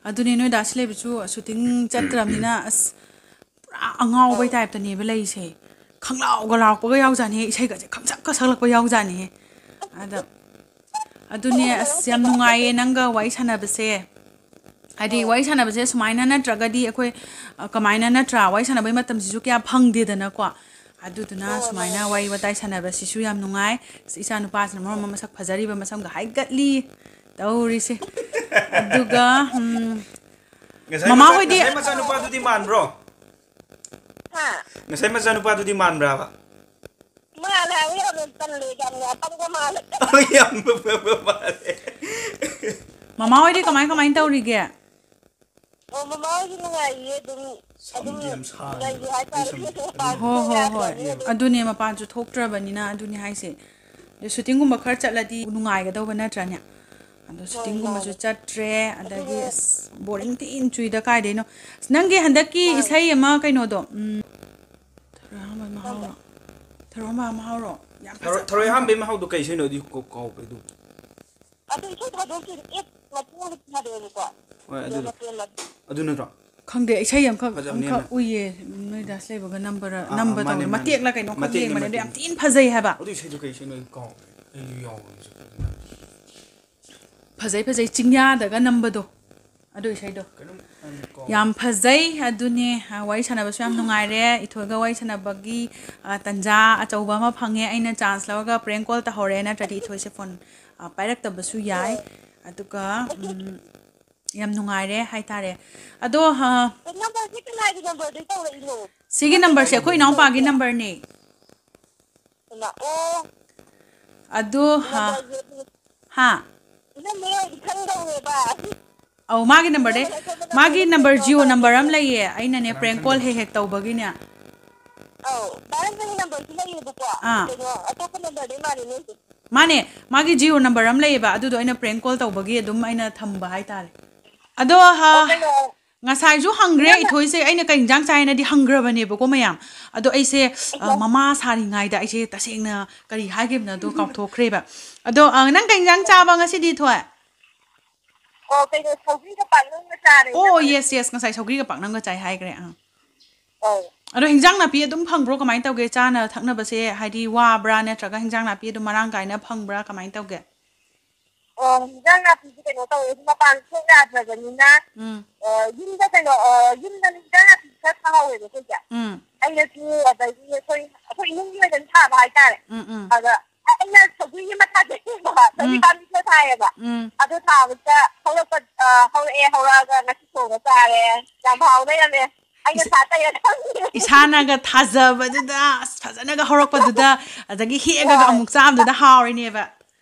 ꯑꯗꯨꯅꯦ, ꯅꯣꯏ ꯗꯥ ꯁꯤꯂꯦꯕꯁꯨ ꯁꯨꯇꯤꯡ ꯆꯠꯇ꯭ꯔꯕꯅꯤꯅ, ꯑꯁ, ꯄꯨꯔꯥ ꯑꯉꯥꯎꯕꯩ ꯑꯧ꯫ ꯇꯥꯏꯞꯇꯅꯦꯕ ꯂꯩꯁꯦ꯫ ꯈꯪꯂꯥꯎꯒ ꯂꯥꯎꯔꯛꯄꯒ ꯌꯥꯎꯖꯥꯠꯅꯤꯍꯦ, ꯏꯁꯩꯒꯁꯦ ꯈꯪꯁꯛꯀ ꯁꯛꯂꯛꯄ ꯌꯥꯎꯖꯥꯠꯅꯤꯍꯦ꯫ ꯑꯗ, ꯑꯗꯨꯅꯦ, ꯑꯁ, ꯌꯥꯝ ꯅꯨꯡꯉꯥꯏꯌꯦ ꯅꯪꯒ ꯋꯥꯔꯤ ꯁꯥꯟꯅꯕꯁꯦ꯫ ꯍꯥꯏꯗꯤ, ꯑꯧ꯫ ꯋꯥꯔꯤ ꯁꯥꯟꯅꯕꯁꯦ ꯁꯨꯃꯥꯏꯅ ꯅꯠꯇ꯭ꯔꯒꯗꯤ ꯑꯩꯈꯣꯏ, ꯑ, ꯀꯃꯥꯏꯅ ꯅꯠꯇ꯭ꯔꯥ? ꯋꯥꯔꯤ ꯁꯥꯟꯅꯕꯩ ꯃꯇꯝꯁꯤꯁꯨ ꯀꯌꯥ ꯐꯪꯗꯦꯗꯅꯀꯣ꯫ ꯑꯗꯨꯗꯨꯅ ꯍꯣꯏ, ꯁꯨꯃꯥꯏꯅ ꯃꯥꯅꯦ, ꯋꯥꯔꯤ ꯃꯥꯅꯦ꯫ ꯋꯥꯇꯥꯏ ꯁꯥꯟꯅꯕꯁꯤꯁꯨ ꯌꯥꯝ ꯅꯨꯡꯉꯥꯏ꯫ ꯏꯆꯥ ꯅꯨꯄꯥꯁꯤꯅ ꯃꯔꯣꯟ ꯑꯃ ꯃꯁꯛ ꯐꯖꯔꯤꯕ, ꯃꯁꯝꯒ ꯍꯥꯏꯒꯠꯂꯤ ꯇꯧꯔꯤꯁꯦ꯫ ꯑꯗꯨꯒ, ꯎꯝ, ꯉꯁꯥꯏ ꯃꯃꯥ ꯃꯆꯥ-, ꯍꯣꯏꯗꯤ ꯉꯁꯥꯏ ꯃꯆꯥꯅꯨꯄꯥꯗꯨꯗꯤ ꯃꯥꯟꯕ꯭ꯔꯣ? ꯍꯥ? ꯉꯁꯥꯏ ꯃꯆꯥꯅꯨꯄꯥꯗꯨꯗꯤ ꯃꯥꯟꯕ꯭ꯔꯥꯕ? ꯃꯥꯜꯂꯦ ꯍꯥꯏꯕ ꯌꯥꯝꯅ ꯇꯜꯂꯦ, ꯌꯥꯝꯅ ꯑꯄꯪꯕ ꯃꯥꯜꯂꯦ꯫ ꯌꯥꯝ ꯐꯕ ꯃꯥꯜꯂꯦ꯫ ꯃꯃꯥ ꯍꯣꯏꯗꯤ ꯀꯃꯥꯏ ꯀꯃꯥꯏ ꯇꯧꯔꯤꯒꯦ? ꯑꯣ, ꯃꯃꯥ ꯍꯣꯏꯁꯨ ꯅꯨꯡꯉꯥꯏꯔꯤꯌꯦ, ꯑꯗꯨꯝ, ꯑꯗꯨꯝ ꯁꯝꯗꯤ ꯌꯥꯝ ꯁꯥꯡꯉꯦ꯫ ꯂꯩꯔꯤ ꯍꯥꯏꯇꯥꯔꯦ꯫ ꯑꯩ ꯁꯝ ꯃꯄꯥꯟꯁꯨ ꯍꯣ, ꯍꯣ, ꯍꯣꯏ꯫ ꯌꯥꯗ꯭ꯔꯕꯅꯤꯅ ꯑꯗꯨꯝ ꯑꯗꯨꯅꯦ, ꯃꯄꯥꯟꯁꯨ ꯊꯣꯛꯇ꯭ꯔꯕꯅꯤꯅ, ꯑꯗꯨꯅꯦ ꯍꯥꯏꯁꯦ꯫ ꯑꯗꯣ ꯁꯨꯇꯤꯡꯒꯨꯝꯕ ꯈꯔ ꯆꯠꯂꯗꯤ ꯅꯨꯡꯉꯥꯏꯒꯗꯧꯕ ꯅꯠꯇ꯭ꯔꯅꯦ? ꯑꯗꯣ ꯍꯣꯏ, ꯁꯨꯇꯤꯡꯒꯨꯝꯕꯁꯨ ꯃꯥꯅꯦ꯫ ꯆꯠꯇ꯭ꯔꯦ, ꯑꯗꯒꯤ ꯑꯗꯨꯅꯦ꯫ ꯑꯁ, ꯕꯣꯔꯤꯡ ꯊꯤꯅ ꯆꯨꯏꯗ, ꯀꯥꯏꯗꯩꯅꯣ? ꯑꯁ, ꯅꯪꯒꯤ ꯍꯟꯗꯛꯀꯤ ꯃꯥꯅꯦ꯫ ꯏꯁꯩ ꯑꯃ ꯀꯩꯅꯣꯗꯣ, ꯎꯝ, ꯊꯔꯣꯏ ꯑꯍꯥꯝꯕꯩ ꯀꯔꯝꯕ? ꯃꯍꯥꯎꯔꯣ? ꯊꯔꯣꯏ ꯑꯍꯥꯝꯕꯩ ꯃꯍꯥꯎꯔꯣ? ꯌꯥꯝ ꯊꯔꯣꯏ, ꯐꯖꯕ ꯊꯔꯣꯏ ꯑꯃ꯫ ꯑꯍꯥꯝꯕꯩ ꯃꯍꯥꯎꯗꯣ ꯀꯩ ꯏꯁꯩꯅꯣ? ꯑꯗꯨ ꯀꯥꯎ-, ꯀꯥꯎꯈ꯭ꯔꯦ ꯑꯗꯨ꯫ ꯑꯗꯨ ꯏꯁꯩ ꯊꯥꯗꯣꯛꯈꯤꯕ ꯑꯦꯞ ꯃꯇꯨꯡꯗ ꯊꯥꯗꯣꯛꯑꯦꯕꯀꯣ꯫ ꯍꯣꯏ, ꯑꯗꯨꯗꯣ꯫ ꯑꯗꯨ ꯅꯠꯇꯦ꯫ ꯑꯗꯨꯅ ꯈꯪꯗꯦ, ꯏꯁꯩ ꯑꯃꯈꯛ, ꯐꯖꯕꯅꯦ ꯑꯃꯈꯛ ꯌꯥꯝꯅ꯫ ꯎꯏꯌꯦ, ꯅꯣꯏ ꯗꯥꯁ ꯂꯩꯕꯒ ꯅꯝꯕꯔ-, ꯑꯥ, ꯑꯥ, ꯅꯝꯕ ꯃꯥꯅꯦ, ꯇꯧꯕꯗꯣ꯫ ꯃꯥꯅꯦ꯫ ꯃꯇꯦꯛꯂ ꯀꯩꯅꯣ ꯈꯛ ꯃꯇꯦꯛꯅꯦ, ꯌꯦꯡꯕꯅꯦ, ꯑꯗꯨ ꯌꯥꯝ ꯃꯇꯦꯛꯅꯦ꯫ ꯊꯤꯅ ꯐꯖꯩ ꯍꯥꯏꯕ꯫ ꯑꯗꯨ ꯏꯁꯩꯗꯣ ꯀꯩ ꯏꯁꯩꯅꯣ ꯑꯩ ꯀꯥꯎꯈ꯭ꯔꯦ꯫ ꯑꯩꯁꯨ ꯌꯥꯎꯕꯅꯦ꯫ ꯐꯖꯩ, ꯐꯖꯩ, ꯆꯤꯡꯌꯥꯗꯒ ꯅꯝꯕꯗꯣ, ꯑꯗꯨ ꯏꯁꯩꯗꯣ꯫ ꯀꯩꯅꯣꯝ, ꯑꯝ, ꯀꯥꯎ- ꯌꯥꯝ ꯐꯖꯩ, ꯑꯗꯨꯅꯦ, ꯑ, ꯋꯥꯔꯤ ꯁꯥꯟꯅꯕꯁꯨ ꯌꯥꯝ ꯅꯨꯡꯉꯥꯏꯔꯦ꯫ ꯏꯊꯣꯏꯒ ꯋꯥꯔꯤ ꯁꯥꯟꯅꯕꯒꯤ, ꯑ, ꯇꯟꯖꯥ ꯑꯆꯧꯕ ꯑꯃ ꯐꯪꯉꯦ꯫ ꯑꯩꯅ ꯆꯥꯟꯁ ꯂꯧꯔꯒ ꯄ꯭ꯔꯦꯡ ꯀꯣꯜ ꯇꯧꯍꯧꯔꯦ, ꯅꯠꯇ꯭ꯔꯗꯤ ꯏꯊꯣꯏꯁꯦ ꯐꯣꯟ ꯑ, ꯄꯥꯏꯔꯛꯇꯕꯁꯨ ꯌꯥꯏ꯫ ꯑꯗꯨꯒ, ꯎꯝ, ꯌꯥꯝ ꯅꯨꯡꯉꯥꯏꯔꯦ ꯍꯥꯏꯇꯥꯔꯦ꯫ ꯑꯗꯣ, ꯑ, ꯅꯝꯕꯔꯁꯦ ꯀꯅꯥꯒꯤ ꯅꯝꯕꯔꯗꯩ ꯇꯧꯔꯛꯏꯅꯣ? ꯁꯤꯒꯤ ꯅꯝꯕꯔꯁꯦ ꯑꯩꯈꯣꯏ ꯏꯅꯥꯎꯄꯥꯒꯤ ꯅꯝꯕꯔꯅꯦ꯫ ꯏꯃꯥ, ꯑꯣ, ꯑꯗꯣ, ꯑ, ꯅꯝꯕꯔꯁꯦ ꯍꯥ? ꯏꯅꯝꯃ ꯍꯣꯏꯗꯤ ꯈꯪꯗꯧꯔꯦꯕ꯫ ꯑꯧ, ꯃꯥꯒꯤ ꯅꯝꯕꯔꯗꯩ, ꯃꯥꯒꯤ ꯅꯝꯕꯔ, ꯖꯤꯑꯣ ꯅꯝꯕꯔ ꯑꯃ ꯂꯩꯌꯦ, ꯑꯩꯅꯅꯦ ꯄ꯭ꯔꯦꯡ ꯀꯣꯜ ꯍꯦꯛ ꯍꯦꯛ ꯇꯧꯕꯒꯤꯅꯦ꯫ ꯑꯧ, ꯗꯥ ꯔꯟꯖꯟꯒꯤ ꯅꯝꯕꯔꯁꯨ ꯂꯩꯌꯦꯕꯀꯣ꯫ ꯑꯥ꯫ ꯀꯩꯅꯣ, ꯑꯇꯣꯞꯄ ꯅꯝꯕꯔꯗꯩ ꯃꯥꯜꯂꯤꯅꯦ ꯁꯦ꯫ ꯃꯥꯅꯦ, ꯃꯥꯒꯤ ꯖꯤꯑꯣ ꯅꯝꯕꯔ ꯑꯃ ꯂꯩꯌꯦꯕ, ꯑꯗꯨꯗꯣ ꯑꯩꯅ ꯄ꯭ꯔꯦꯡ ꯀꯣꯜ ꯇꯧꯕꯒꯤ ꯑꯗꯨꯝ ꯑꯩꯅ ꯊꯝꯕ ꯍꯥꯏꯇꯥꯔꯦ꯫ ꯑꯗꯣ, ꯍ, ꯑꯣ, ꯀꯩꯅꯣ, ꯉꯁꯥꯏꯁꯨ ꯍꯪꯈ꯭ꯔꯦ ꯏꯅꯝꯃ- ꯏꯊꯣꯏꯁꯦ, ꯑꯩꯅ ꯀꯩ ꯏꯟꯖꯥꯡ ꯆꯥꯏꯅꯗꯤ ꯍꯪꯈ꯭ꯔꯕꯅꯦꯕꯀꯣ ꯃꯌꯥꯝ꯫ ꯑꯗꯣ ꯑꯩꯁꯦ, ꯑ, ꯃꯃꯥ ꯁꯥꯔꯤꯉꯩꯗ ꯑꯩꯁꯦ ꯇꯁꯦꯡꯅ ꯀꯔꯤ ꯍꯥꯏꯈꯤꯕꯅꯣꯗꯣ ꯀꯥꯎꯊꯣꯛꯈ꯭ꯔꯦꯕ꯫ ꯑꯗꯣ, ꯑ, ꯅꯪ ꯀꯩ ꯏꯟꯖꯥꯡ ꯆꯥꯕ ꯉꯁꯤꯗꯤ, ꯏꯊꯣꯏ? ꯑꯣ, ꯀꯩꯅꯣ, ꯁꯧꯒ꯭ꯔꯤꯒ ꯄꯥꯛꯅꯝꯒ ꯆꯥꯔꯦ, ꯑꯣ, ꯏꯅꯝꯃ꯫ ꯌꯦꯁ, ꯌꯦꯁ, ꯉꯁꯥꯏ ꯁꯧꯒ꯭ꯔꯤꯒ ꯄꯥꯛꯅꯝꯒ ꯆꯥꯏ ꯍꯥꯏꯈ꯭ꯔꯦ꯫ ꯑꯥ꯫ ꯑꯧ꯫ ꯑꯗꯣ ꯍꯤꯟꯖꯥꯡ ꯅꯥꯄꯤ ꯑꯗꯨꯝ ꯐꯪꯕ꯭ꯔꯣ? ꯀꯃꯥꯏꯅ ꯇꯧꯒꯦ? ꯆꯥꯅ ꯊꯛꯅꯕꯁꯦ ꯍꯥꯏꯗꯤ ꯋꯥꯕ꯭ꯔꯥ, ꯅꯠꯇ꯭ꯔꯒ ꯍꯤꯟꯖꯥꯡ ꯅꯥꯄꯤ ꯑꯗꯨꯝ ꯃꯔꯥꯡ ꯀꯥꯏꯅ ꯐꯪꯕ꯭ꯔꯥ? ꯀꯃꯥꯏꯅ ꯇꯧꯒꯦ? ꯑꯣ, ꯍꯤꯟꯖꯥꯡ ꯅꯥꯄꯤꯁꯦ ꯀꯩꯅꯣ ꯇꯧꯋꯦ, ꯃꯄꯥꯟ ꯊꯣꯛ ꯌꯥꯗ꯭ꯔꯕꯅꯤꯅ, ꯎꯝ, ꯑ, ꯌꯨꯝꯗ ꯀꯩꯅꯣ, ꯑ, ꯌꯨꯝꯗ ꯍꯤꯟꯖꯥꯡ ꯅꯥꯄꯤ ꯈꯔ ꯊꯥꯍꯧꯋꯦꯕ ꯑꯩꯈꯣꯏꯁꯦ꯫ ꯎꯝ, ꯑꯩꯅꯁꯨ, ꯑꯗꯒꯤ ꯑꯩꯈꯣꯏ, ꯑꯩꯈꯣꯏ ꯏꯃꯨꯡꯒꯤ ꯑꯣꯏꯅ ꯊꯥꯕ ꯍꯥꯏꯇꯥꯔꯦ꯫ ꯎꯝ, ꯎꯝ, ꯑꯗ ꯑꯩꯅ ꯁꯧꯒ꯭ꯔꯤ ꯑꯃ ꯊꯥꯖꯩꯕ, ꯁꯧꯒ꯭ꯔꯤ ꯎꯝ, ꯄꯥꯝꯕꯤ ꯈꯔ ꯊꯥꯏꯌꯦꯕ꯫ ꯎꯝ꯫ ꯑꯗꯨ ꯊꯥꯕꯁꯤꯗ ꯍꯧꯔꯛꯄ, ꯑ, ꯍꯧꯔꯛꯑꯦ, ꯍꯧꯔꯛꯑꯒ ꯉꯁꯤ ꯊꯣꯡꯉ ꯆꯥꯔꯦ꯫ ꯌꯥꯝ ꯍꯥꯎ ꯂꯩꯔꯝꯃꯦ꯫ ꯑꯩꯅ ꯏꯁ-, ꯊꯥ ꯇꯩꯔ ꯈꯪꯗꯦ꯫ ꯏꯁꯥꯅꯒ ꯊꯥꯖꯕꯗꯨꯗ, ꯑꯁ, ꯐꯖꯅꯒ ꯍꯧꯔꯛꯄꯗꯨꯗ, ꯑꯗꯒꯤ ꯍꯦꯛꯑꯒ ꯍꯣꯏ꯫ ꯑꯃꯨꯛ ꯆꯥꯕꯗꯨꯗ ꯍꯥꯎꯔꯤꯅꯦꯕ꯫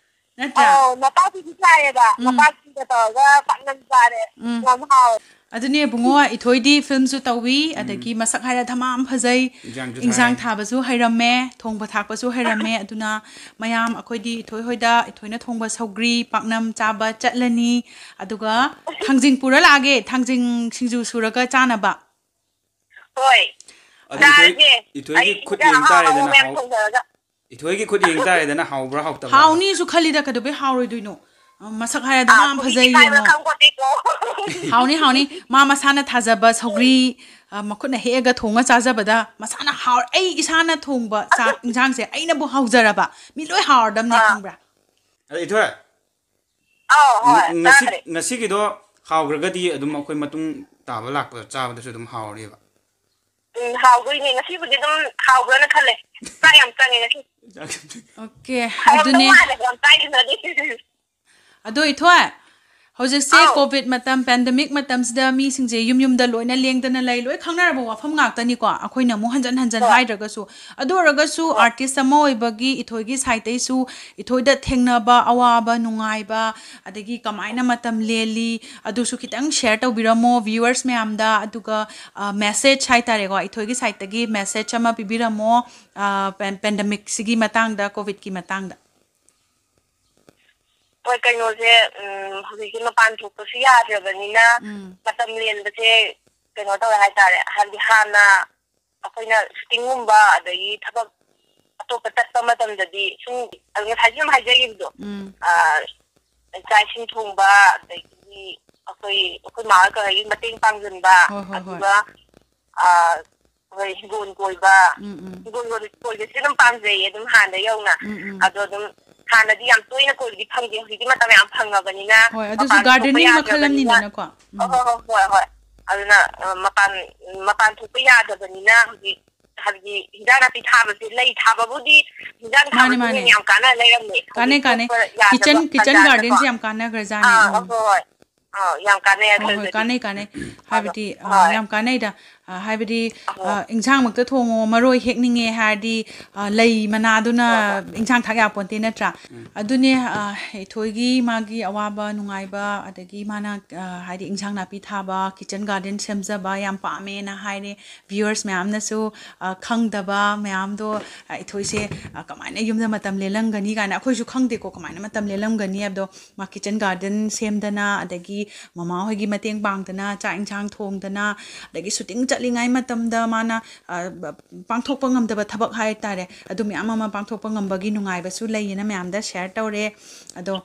ꯅꯠꯇ꯭ꯔꯥ? ꯑꯧ, ꯅꯄꯥꯛꯄꯤꯁꯨ ꯊꯥꯏꯌꯦꯕ꯫ ꯎꯝ꯫ ꯅꯄꯥꯛꯄꯤꯒ ꯇꯧꯔꯒ ꯄꯥꯛꯅꯝ ꯆꯥꯔꯦ꯫ ꯎꯝ꯫ ꯌꯥꯝ ꯍꯥꯎꯋꯦ꯫ ꯏꯟꯖꯥꯡꯁꯨ ꯏꯟꯖꯥꯡ ꯊꯥꯏ꯫ ꯊꯥꯕꯁꯨ ꯍꯩꯔꯝꯃꯦ, ꯊꯣꯡꯕ ꯊꯥꯛꯄꯁꯨ ꯍꯩꯔꯝꯃꯦ꯫ ꯑꯗꯨꯅ ꯃꯌꯥꯝ ꯑꯩꯈꯣꯏꯗꯤ ꯏꯊꯣꯏ ꯍꯣꯏꯗ, ꯏꯊꯣꯏꯅ ꯊꯣꯡꯕ ꯁꯧꯒ꯭ꯔꯤ ꯄꯥꯛꯅꯝ ꯆꯥꯕ ꯆꯠꯂꯅꯤ꯫ ꯑꯗꯨꯒ ꯊꯥꯡꯖꯤꯡ ꯄꯨꯔ ꯂꯥꯛꯑꯒꯦ, ꯊꯥꯡꯖꯤꯡ ꯁꯤꯡꯖꯨ ꯁꯨꯔꯒ ꯆꯥꯅꯕ꯫ ꯍꯣꯏ꯫ ꯑꯗꯨ ꯏꯊꯣꯏ-, ꯆꯥꯔꯁꯦ꯫ ꯏꯊꯣꯏꯒꯤ ꯑꯩ ꯈꯨꯠ ꯏꯟꯖꯥꯡ ꯌꯦꯡ ꯑꯍꯥꯎ ꯇꯥꯔꯦꯗꯅ ꯑꯍꯥꯎꯕ ꯃꯌꯥꯝ ꯍꯥꯎ-, ꯊꯣꯡꯖꯔꯒ꯫ ꯏꯊꯣꯏꯒꯤ ꯈꯨꯠ ꯌꯦꯡ ꯇꯥꯔꯦꯗꯅ ꯍꯥꯎꯕ꯭ꯔꯥ ꯍꯥꯎꯇꯕ꯭ꯔꯥ? ꯍꯥꯎꯅꯤꯁꯨ ꯈꯜꯂꯤꯗ, ꯀꯩꯗꯧꯕꯩ ꯍꯥꯎꯔꯣꯏꯗꯣꯏꯅꯣ? ꯑ, ꯃꯁꯛ ꯍꯥꯏꯔ ꯑꯥ, ꯙꯃꯥ ꯑꯃ ꯊꯣꯏꯗꯤ ꯐꯖꯩ, ꯏꯀꯥꯏꯕ꯭ꯔꯥ ꯌꯦꯡꯉꯣ꯫ ꯈꯪꯄꯣꯠꯇꯦꯀꯣ꯫ ꯍꯥꯎꯅꯤ, ꯍꯥꯎꯅꯤ꯫ ꯃꯥ ꯃꯁꯥꯅ ꯊꯥꯖꯕ ꯁꯧꯒ꯭ꯔꯤ, ꯑ, ꯃꯈꯨꯠꯅ ꯍꯦꯛꯑꯒ ꯊꯣꯡꯉ ꯆꯥꯖꯕꯗ ꯃꯁꯥꯅ ꯍꯥꯎ-, ꯑꯩ ꯏꯁꯥꯅ ꯊꯣꯡꯕ ꯆꯥꯛ ꯏꯟꯁꯥꯡꯁꯦ ꯑꯩꯅꯕꯨ ꯍꯥꯎꯖꯔꯕ ꯃꯤ ꯂꯣꯏ ꯍꯥꯎꯔꯗꯝꯅꯦ, ꯑꯥ꯫ ꯈꯪꯕ꯭ꯔꯥ? ꯑꯗ ꯏꯊꯣꯏ, ꯑꯧ, ꯍꯣꯏ, ꯉ-, ꯉꯁꯤ, ꯆꯥꯗ꯭ꯔꯦ꯫ ꯉꯁꯤꯒꯤꯗꯣ ꯍꯥꯎꯈ꯭ꯔꯒꯗꯤ ꯑꯗꯨꯝ ꯑꯩꯈꯣꯏ ꯃꯇꯨꯡ ꯇꯥꯕ ꯂꯥꯛꯄꯗ ꯆꯥꯕꯗꯁꯨ ꯑꯗꯨꯝ ꯍꯥꯎꯔꯅꯦꯕ꯫ ꯎꯝ, ꯍꯥꯎꯗꯣꯏꯅꯦ꯫ ꯉꯁꯤꯕꯨꯗꯤ ꯑꯗꯨꯝ ꯍꯥꯎꯕ꯭ꯔꯅ ꯈꯜꯂꯦ꯫ ꯆꯥꯛ ꯌꯥꯝ ꯆꯪꯉꯦ ꯉꯁꯤ꯫ ꯑꯣꯀꯦ꯫ ꯍꯥꯎꯔꯝꯗꯧ ꯑꯗꯨꯅꯦ꯫ ꯃꯥꯜꯂꯦ ꯌꯥꯝ ꯆꯥꯏꯗꯨꯅꯗꯤ꯫ ꯑꯗꯣ ꯏꯊꯣꯏ, ꯍꯧꯖꯤꯛꯁꯦ ꯑꯧ꯫ ꯀꯣꯚꯤꯗ ꯃꯇꯝ, ꯄꯦꯟꯗꯦꯃꯤꯛ ꯃꯇꯝꯁꯤꯗ ꯃꯤꯁꯤꯡꯁꯦ ꯌꯨꯝ ꯌꯨꯝꯗ ꯂꯣꯏꯅ ꯂꯦꯡꯗꯅ ꯂꯩ, ꯂꯣꯏ ꯈꯪꯅꯔꯕ ꯋꯥꯐꯝ ꯉꯥꯛꯇꯅꯤꯀꯣ꯫ ꯑꯩꯈꯣꯏꯅ ꯑꯃꯨꯛ ꯍꯟꯖꯟ ꯍꯟꯖꯟ ꯍꯣꯏ꯫ ꯍꯥꯏꯗ꯭ꯔꯒꯁꯨ, ꯑꯗꯨ ꯑꯣꯏꯔꯒꯁꯨ ꯍꯣꯏ꯫ ꯑꯥꯔꯇꯤꯁ ꯑꯃ ꯑꯣꯏꯕꯒꯤ ꯏꯊꯣꯏꯒꯤ ꯁꯥꯏꯠꯇꯩꯁꯨ ꯏꯊꯣꯏꯗ ꯊꯦꯡꯅꯕ ꯑꯋꯥꯕ, ꯅꯨꯡꯉꯥꯏꯕ, ꯑꯗꯒꯤ ꯀꯃꯥꯏꯅ ꯃꯇꯝ ꯂꯦꯜꯂꯤ, ꯑꯗꯨꯁꯨ ꯈꯤꯇꯪ ꯁꯤꯌꯔ ꯇꯧꯕꯤꯔꯝꯃꯣ ꯚ꯭ꯌꯨꯋꯔꯁ ꯃꯌꯥꯝꯗ꯫ ꯑꯗꯨꯒ, ꯑ, ꯃꯦꯁꯦꯖ ꯍꯥꯏꯇꯥꯔꯦꯀꯣ, ꯏꯊꯣꯏꯒꯤ ꯁꯥꯏꯠꯇꯒꯤ ꯃꯦꯁꯦꯖ ꯑꯃ ꯄꯤꯕꯤꯔꯝꯃꯣ, ꯑ, ꯄꯦꯟ-, ꯄꯦꯟꯗꯦꯃꯤꯛꯁꯤꯒꯤ ꯃꯇꯥꯡꯗ, ꯀꯣꯚꯤꯗꯀꯤ ꯃꯇꯥꯡꯗ꯫ ꯍꯣꯏ, ꯀꯩꯅꯣꯁꯦ, ꯎꯝ, ꯍꯧꯖꯤꯛꯁꯦ ꯃꯄꯥꯟ ꯊꯣꯛꯄꯁꯨ ꯌꯥꯗ꯭ꯔꯕꯅꯤꯅ ꯎꯝ꯫ ꯃꯇꯝ ꯂꯦꯟꯕꯁꯦ ꯀꯩꯅꯣ ꯇꯧꯋꯦ ꯍꯥꯏꯇꯥꯔꯦ꯫ ꯍꯥꯏꯕꯗꯤ ꯍꯥꯟꯅ ꯑꯩꯈꯣꯏꯅ ꯁꯨꯇꯤꯡꯒꯨꯝꯕ ꯑꯗꯒꯤ ꯊꯕꯛ ꯑꯇꯣꯞꯄ ꯆꯠꯄ ꯃꯇꯝꯗꯗꯤ ꯁꯨꯝ, ꯑꯗꯨ ꯉꯁꯥꯏꯁꯨ ꯑꯗꯨꯝ ꯍꯥꯏꯖꯈꯤꯕꯗꯣ, ꯎꯝ꯫ ꯑ, ꯆꯥꯛ ꯏꯁꯤꯡ ꯊꯣꯡꯕ, ꯑꯗꯒꯤ ꯑꯩꯈꯣꯏ, ꯑꯩꯈꯣꯏ ꯃꯥ ꯍꯣꯏ ꯀꯩ ꯍꯣꯏꯒꯤ ꯃꯇꯦꯡ ꯄꯥꯡꯁꯤꯟꯕ, ꯍꯣꯏ, ꯍꯣꯏ, ꯍꯣꯏ꯫ ꯑꯗꯨꯒ, ꯑ, ꯑꯩꯈꯣꯏ ꯍꯤꯡꯒꯣꯜ ꯀꯣꯏꯕ, ꯎꯝ, ꯎꯝ꯫ ꯍꯤꯡꯒꯣꯜ ꯀꯣꯏꯕ, ꯀꯣꯏꯕꯁꯤ ꯑꯗꯨꯝ ꯄꯥꯝꯖꯩꯌꯦ ꯑꯗꯨꯝ ꯍꯥꯟꯅ ꯌꯧꯅ꯫ ꯎꯝ, ꯎꯝ꯫ ꯑꯗꯣ ꯑꯗꯨꯝ ꯍꯥꯟꯅꯗꯤ ꯌꯥꯝ ꯇꯣꯏꯅ ꯀꯣꯏꯕꯗꯤ ꯐꯪꯗꯦ, ꯍꯧꯖꯤꯛꯇꯤ ꯃꯇꯝ ꯌꯥꯝ ꯐꯪꯉꯕꯅꯤꯅ ꯍꯣꯏ, ꯑꯗꯨꯁꯨ ꯃꯄꯥꯟ ꯊꯣꯛꯄ ꯒꯥꯔꯗꯦꯅꯤꯡ ꯃꯈꯜ ꯌꯥꯗ꯭ꯔꯕꯅꯤꯅ꯫ ꯑꯃꯅꯤꯗꯅꯀꯣ꯫ ꯍꯣꯏ, ꯍꯣꯏ, ꯍꯣꯏ, ꯍꯣꯏ, ꯍꯣꯏ꯫ ꯑꯗꯨꯅ, ꯑ, ꯃꯄꯥꯟ, ꯃꯄꯥꯟ ꯊꯣꯛꯄ ꯌꯥꯗꯕꯅꯤꯅ ꯍꯧꯖꯤꯛ ꯍꯥꯏꯕꯗꯤ ꯍꯤꯟꯖꯥꯡ ꯅꯥꯄꯤ ꯊꯥꯕꯁꯦ, ꯂꯩ ꯊꯥꯕꯕꯨꯗꯤ ꯍꯤꯟꯖꯥꯡ ꯃꯥꯅꯦ, ꯊꯥꯕꯕꯨꯗꯤ ꯃꯥꯅꯦ꯫ ꯌꯥꯝ ꯀꯥꯟꯅ ꯂꯩꯔꯝꯃꯦ꯫ ꯀꯥꯟꯅꯩ, ꯍꯧꯖꯤꯛ ꯀꯥꯟꯅꯩ꯫ ꯊꯣꯛꯄ ꯌꯥꯗꯕ ꯀꯤꯆꯟ, ꯀꯤꯆꯟ ꯇꯥꯟꯖꯥꯗꯀꯣ꯫ ꯒꯥꯔꯗꯦꯟꯁꯦ ꯌꯥꯝ ꯀꯥꯟꯅꯈ꯭ꯔꯖꯥꯠꯅꯤ꯫ ꯑꯥ, ꯎꯝ꯫ ꯍꯣꯏ, ꯍꯣꯏ꯫ ꯑꯥ, ꯌꯥꯝ ꯀꯥꯟꯅꯩ ꯍꯣꯏ, ꯍꯣꯏ, ꯈꯜꯂꯦ꯫ ꯀꯥꯟꯅꯩ, ꯀꯥꯟꯅꯩ꯫ ꯑꯗꯣ, ꯍꯥꯏꯕꯗꯤ, ꯑ, ꯍꯣꯏ꯫ ꯌꯥꯝ ꯀꯥꯟꯅꯩꯗ꯫ ꯑ, ꯍꯥꯏꯕꯗꯤ, ꯑ, ꯍꯣꯏ꯫ ꯏꯟꯁꯥꯡꯃꯛꯇ ꯊꯣꯡꯉꯣ, ꯃꯔꯣꯏ ꯍꯦꯛꯅꯤꯡꯉꯦ ꯍꯥꯏꯔꯗꯤ, ꯑ, ꯂꯩ ꯃꯅꯥꯗꯨꯅ ꯍꯣꯏ, ꯍꯣꯏ꯫ ꯏꯟꯁꯥꯡ ꯊꯥꯛ ꯌꯥꯄꯣꯟꯇꯦ ꯅꯠꯇ꯭ꯔꯥ? ꯎꯝ꯫ ꯑꯗꯨꯅꯦ, ꯑ, ꯏꯊꯣꯏꯒꯤ ꯃꯥꯒꯤ ꯑꯋꯥꯕ ꯅꯨꯡꯉꯥꯏꯕ, ꯑꯗꯒꯤ ꯃꯥꯅ, ꯑ, ꯍꯥꯏꯗꯤ ꯏꯟꯁꯥꯡ ꯅꯥꯄꯤ ꯊꯥꯕ, ꯀꯤꯆꯟ ꯒꯥꯔꯗꯦꯟ ꯁꯦꯝꯖꯕ ꯌꯥꯝ ꯄꯥꯝꯃꯦꯅ ꯍꯥꯏꯔꯦ꯫ ꯚ꯭ꯌꯨꯋꯔꯁ ꯃꯌꯥꯝꯅꯁꯨ, ꯑ, ꯈꯪꯗꯕ ꯃꯌꯥꯝꯗꯣ, ꯑ, ꯏꯊꯣꯏꯁꯦ, ꯑ, ꯀꯃꯥꯏꯅ ꯌꯨꯝꯗ ꯃꯇꯝ ꯂꯦꯜꯂꯝꯒꯅꯤ ꯀꯥꯏꯅ, ꯑꯩꯈꯣꯏꯁꯨ ꯈꯪꯗꯦꯀꯣ ꯀꯃꯥꯏꯅ ꯃꯇꯝ ꯂꯦꯜꯂꯝꯒꯅꯤ ꯍꯥꯏꯕꯗꯣ꯫ ꯃꯥ ꯀꯤꯆꯟ ꯒꯥꯔꯗꯦꯟ ꯁꯦꯝꯗꯅ, ꯑꯗꯒꯤ ꯃꯃꯥ ꯍꯣꯏꯒꯤ ꯃꯇꯦꯡ ꯄꯥꯡꯗꯅ, ꯆꯥꯛ ꯏꯟꯁꯥꯡ ꯊꯣꯡꯗꯅ, ꯑꯗꯒꯤ ꯁꯨꯇꯤꯡ ꯆꯠꯂꯤꯉꯩ ꯃꯇꯝꯗ ꯃꯥꯅ, ꯑ, ꯕ-, ꯄꯥꯡꯊꯣꯛꯄ ꯉꯝꯗꯕ ꯊꯕꯛ ꯍꯥꯏ ꯇꯥꯔꯦ, ꯑꯗꯨ ꯃꯌꯥꯝ ꯑꯃ ꯄꯥꯡꯊꯣꯛꯄ ꯉꯝꯕꯒꯤ ꯅꯨꯡꯉꯥꯏꯕꯁꯨ ꯂꯩꯌꯦꯅ ꯃꯌꯥꯝꯗ ꯁꯤꯌꯔ ꯇꯧꯔꯦ꯫ ꯑꯗꯣ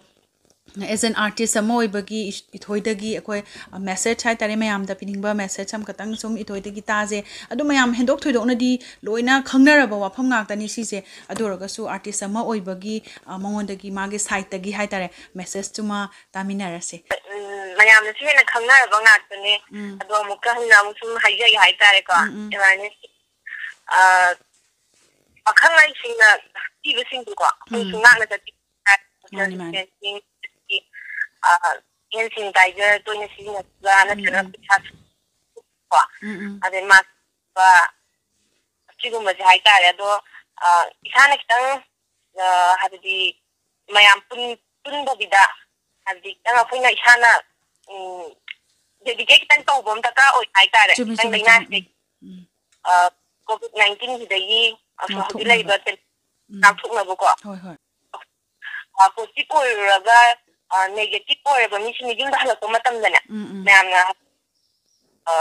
as an artist ꯑꯃ ꯑꯣꯏꯕꯒꯤ ꯏꯁ-, ꯏꯊꯣꯏꯗꯒꯤ ꯑꯩꯈꯣꯏ, ꯑ, ꯃꯦꯁꯦꯖ ꯍꯥꯏ ꯇꯥꯔꯦ, ꯃꯌꯥꯝꯗ ꯄꯤꯅꯤꯡꯕ ꯃꯦꯁꯦꯖ ꯑꯃꯈꯛꯇꯪ ꯁꯨꯝ ꯏꯊꯣꯏꯗꯒꯤ ꯇꯥꯖꯦ꯫ ꯑꯗꯨ ꯃꯌꯥꯝ ꯍꯦꯟꯗꯣꯛ ꯊꯣꯏꯗꯣꯛꯅꯗꯤ ꯂꯣꯏꯅ ꯈꯪꯅꯔꯕ ꯋꯥꯐꯝ ꯉꯥꯛꯇꯅꯤ ꯁꯤꯁꯦ꯫ ꯑꯗꯨ ꯑꯣꯏꯔꯒꯁꯨ ꯑꯥꯔꯇꯤꯁ ꯑꯃ ꯑꯣꯏꯕꯒꯤ, ꯑ, ꯃꯉꯣꯟꯗꯒꯤ, ꯃꯥꯒꯤ ꯁꯥꯏꯠꯇꯒꯤ ꯍꯥꯏ ꯇꯥꯔꯦ, ꯃꯦꯁꯦꯖꯇꯨꯃ ꯇꯥꯃꯤꯟꯅꯔꯁꯦ꯫ ꯎꯝ, ꯃꯌꯥꯝꯅꯁꯨ ꯍꯦꯟꯅ ꯈꯪꯅꯔꯕ ꯉꯥꯛꯇꯅꯦ꯫ ꯎꯝ꯫ ꯑꯗꯣ ꯑꯃꯨꯛꯀ ꯍꯟꯅ ꯑꯃꯨꯛ ꯁꯨꯝ ꯍꯥꯏꯖꯒꯦ ꯍꯥꯏꯇꯥꯔꯦꯀꯣ, ꯎꯝ, ꯎꯝ꯫ ꯑꯦꯋꯥꯔꯅꯦꯁ, ꯑ, ꯑꯈꯪ ꯑꯍꯩꯁꯤꯡꯅ ꯄꯤꯕꯁꯤꯡꯗꯨꯀꯣ ꯑꯩꯈꯣꯏꯁꯨ ꯎꯝ꯫ ꯉꯥꯛꯅ ꯆꯠꯄꯤ꯫ ꯃꯥꯅꯤ, ꯃꯥꯅꯤ꯫ ꯗꯤꯁꯇꯦꯟꯁꯤꯡ, ꯑꯗꯒꯤ, ꯑ, ꯍꯦꯟ ꯁꯦꯅꯤꯇꯥꯏꯖꯔ ꯇꯣꯏꯅ ꯁꯤꯖꯤꯟꯅꯕꯤꯕ ꯎꯝ, ꯅꯠꯇ꯭ꯔꯒ ꯎꯝ꯫ ꯈꯨꯠ ꯁꯥ ꯀꯣ꯫ ꯎꯝ, ꯎꯝ꯫ ꯑꯗꯩ ꯃꯥꯁꯛ ꯎꯞꯄ, ꯑꯁꯤꯒꯨꯝꯕꯁꯦ ꯍꯥꯏꯇꯥꯔꯦ꯫ ꯑꯗꯣ, ꯑ, ꯏꯁꯥꯅ ꯈꯤꯇꯪ, ꯑ, ꯍꯥꯏꯕꯗꯤ ꯃꯌꯥꯝ ꯄꯨꯟ-, ꯄꯨꯟꯗꯕꯤꯗ, ꯍꯥꯏꯕꯗꯤ ꯈꯤꯇꯪ ꯑꯩꯈꯣꯏꯅ ꯏꯁꯥꯅ, ꯎꯝ, ꯗꯦꯗꯤꯀꯦꯠ ꯈꯤꯇꯪ ꯇꯧꯕ ꯑꯃ ꯗꯔꯀꯥꯔ ꯑꯣꯏ ꯍꯥꯏꯇꯥꯔꯦ꯫ ꯆꯨꯝꯃꯤ, ꯈꯤꯇꯪ ꯆꯨꯝꯃꯤ, ꯂꯥꯏꯅꯥꯁꯤꯗꯩ, ꯆꯨꯝꯃꯤ꯫ ꯎꯝ꯫ ꯑ, ꯀꯣꯚꯤꯗ ꯅꯥꯏꯟꯇꯤꯟꯁꯤꯗꯒꯤ ꯑꯩꯈꯣꯏ ꯍꯧꯖꯤꯛ ꯉꯥꯛꯊꯣꯛꯅꯕ꯫ ꯂꯩꯔꯤꯕ ꯎꯝ꯫ ꯉꯥꯛꯊꯣꯛꯅꯕꯀꯣ꯫ ꯍꯣꯏ, ꯍꯣꯏ꯫ ꯑ, ꯄꯣꯖꯤꯇꯤꯚ ꯑꯣꯏꯔꯨꯔꯒ, ꯑ, ꯅꯦꯒꯦꯇꯤꯚ ꯑꯣꯏꯔꯕ ꯃꯤꯁꯤꯡꯅ ꯌꯨꯝꯗ ꯍꯜꯂꯛꯄ ꯃꯇꯝꯗꯅꯦ, ꯎꯝ, ꯎꯝ꯫ ꯃꯌꯥꯝꯅ, ꯑ,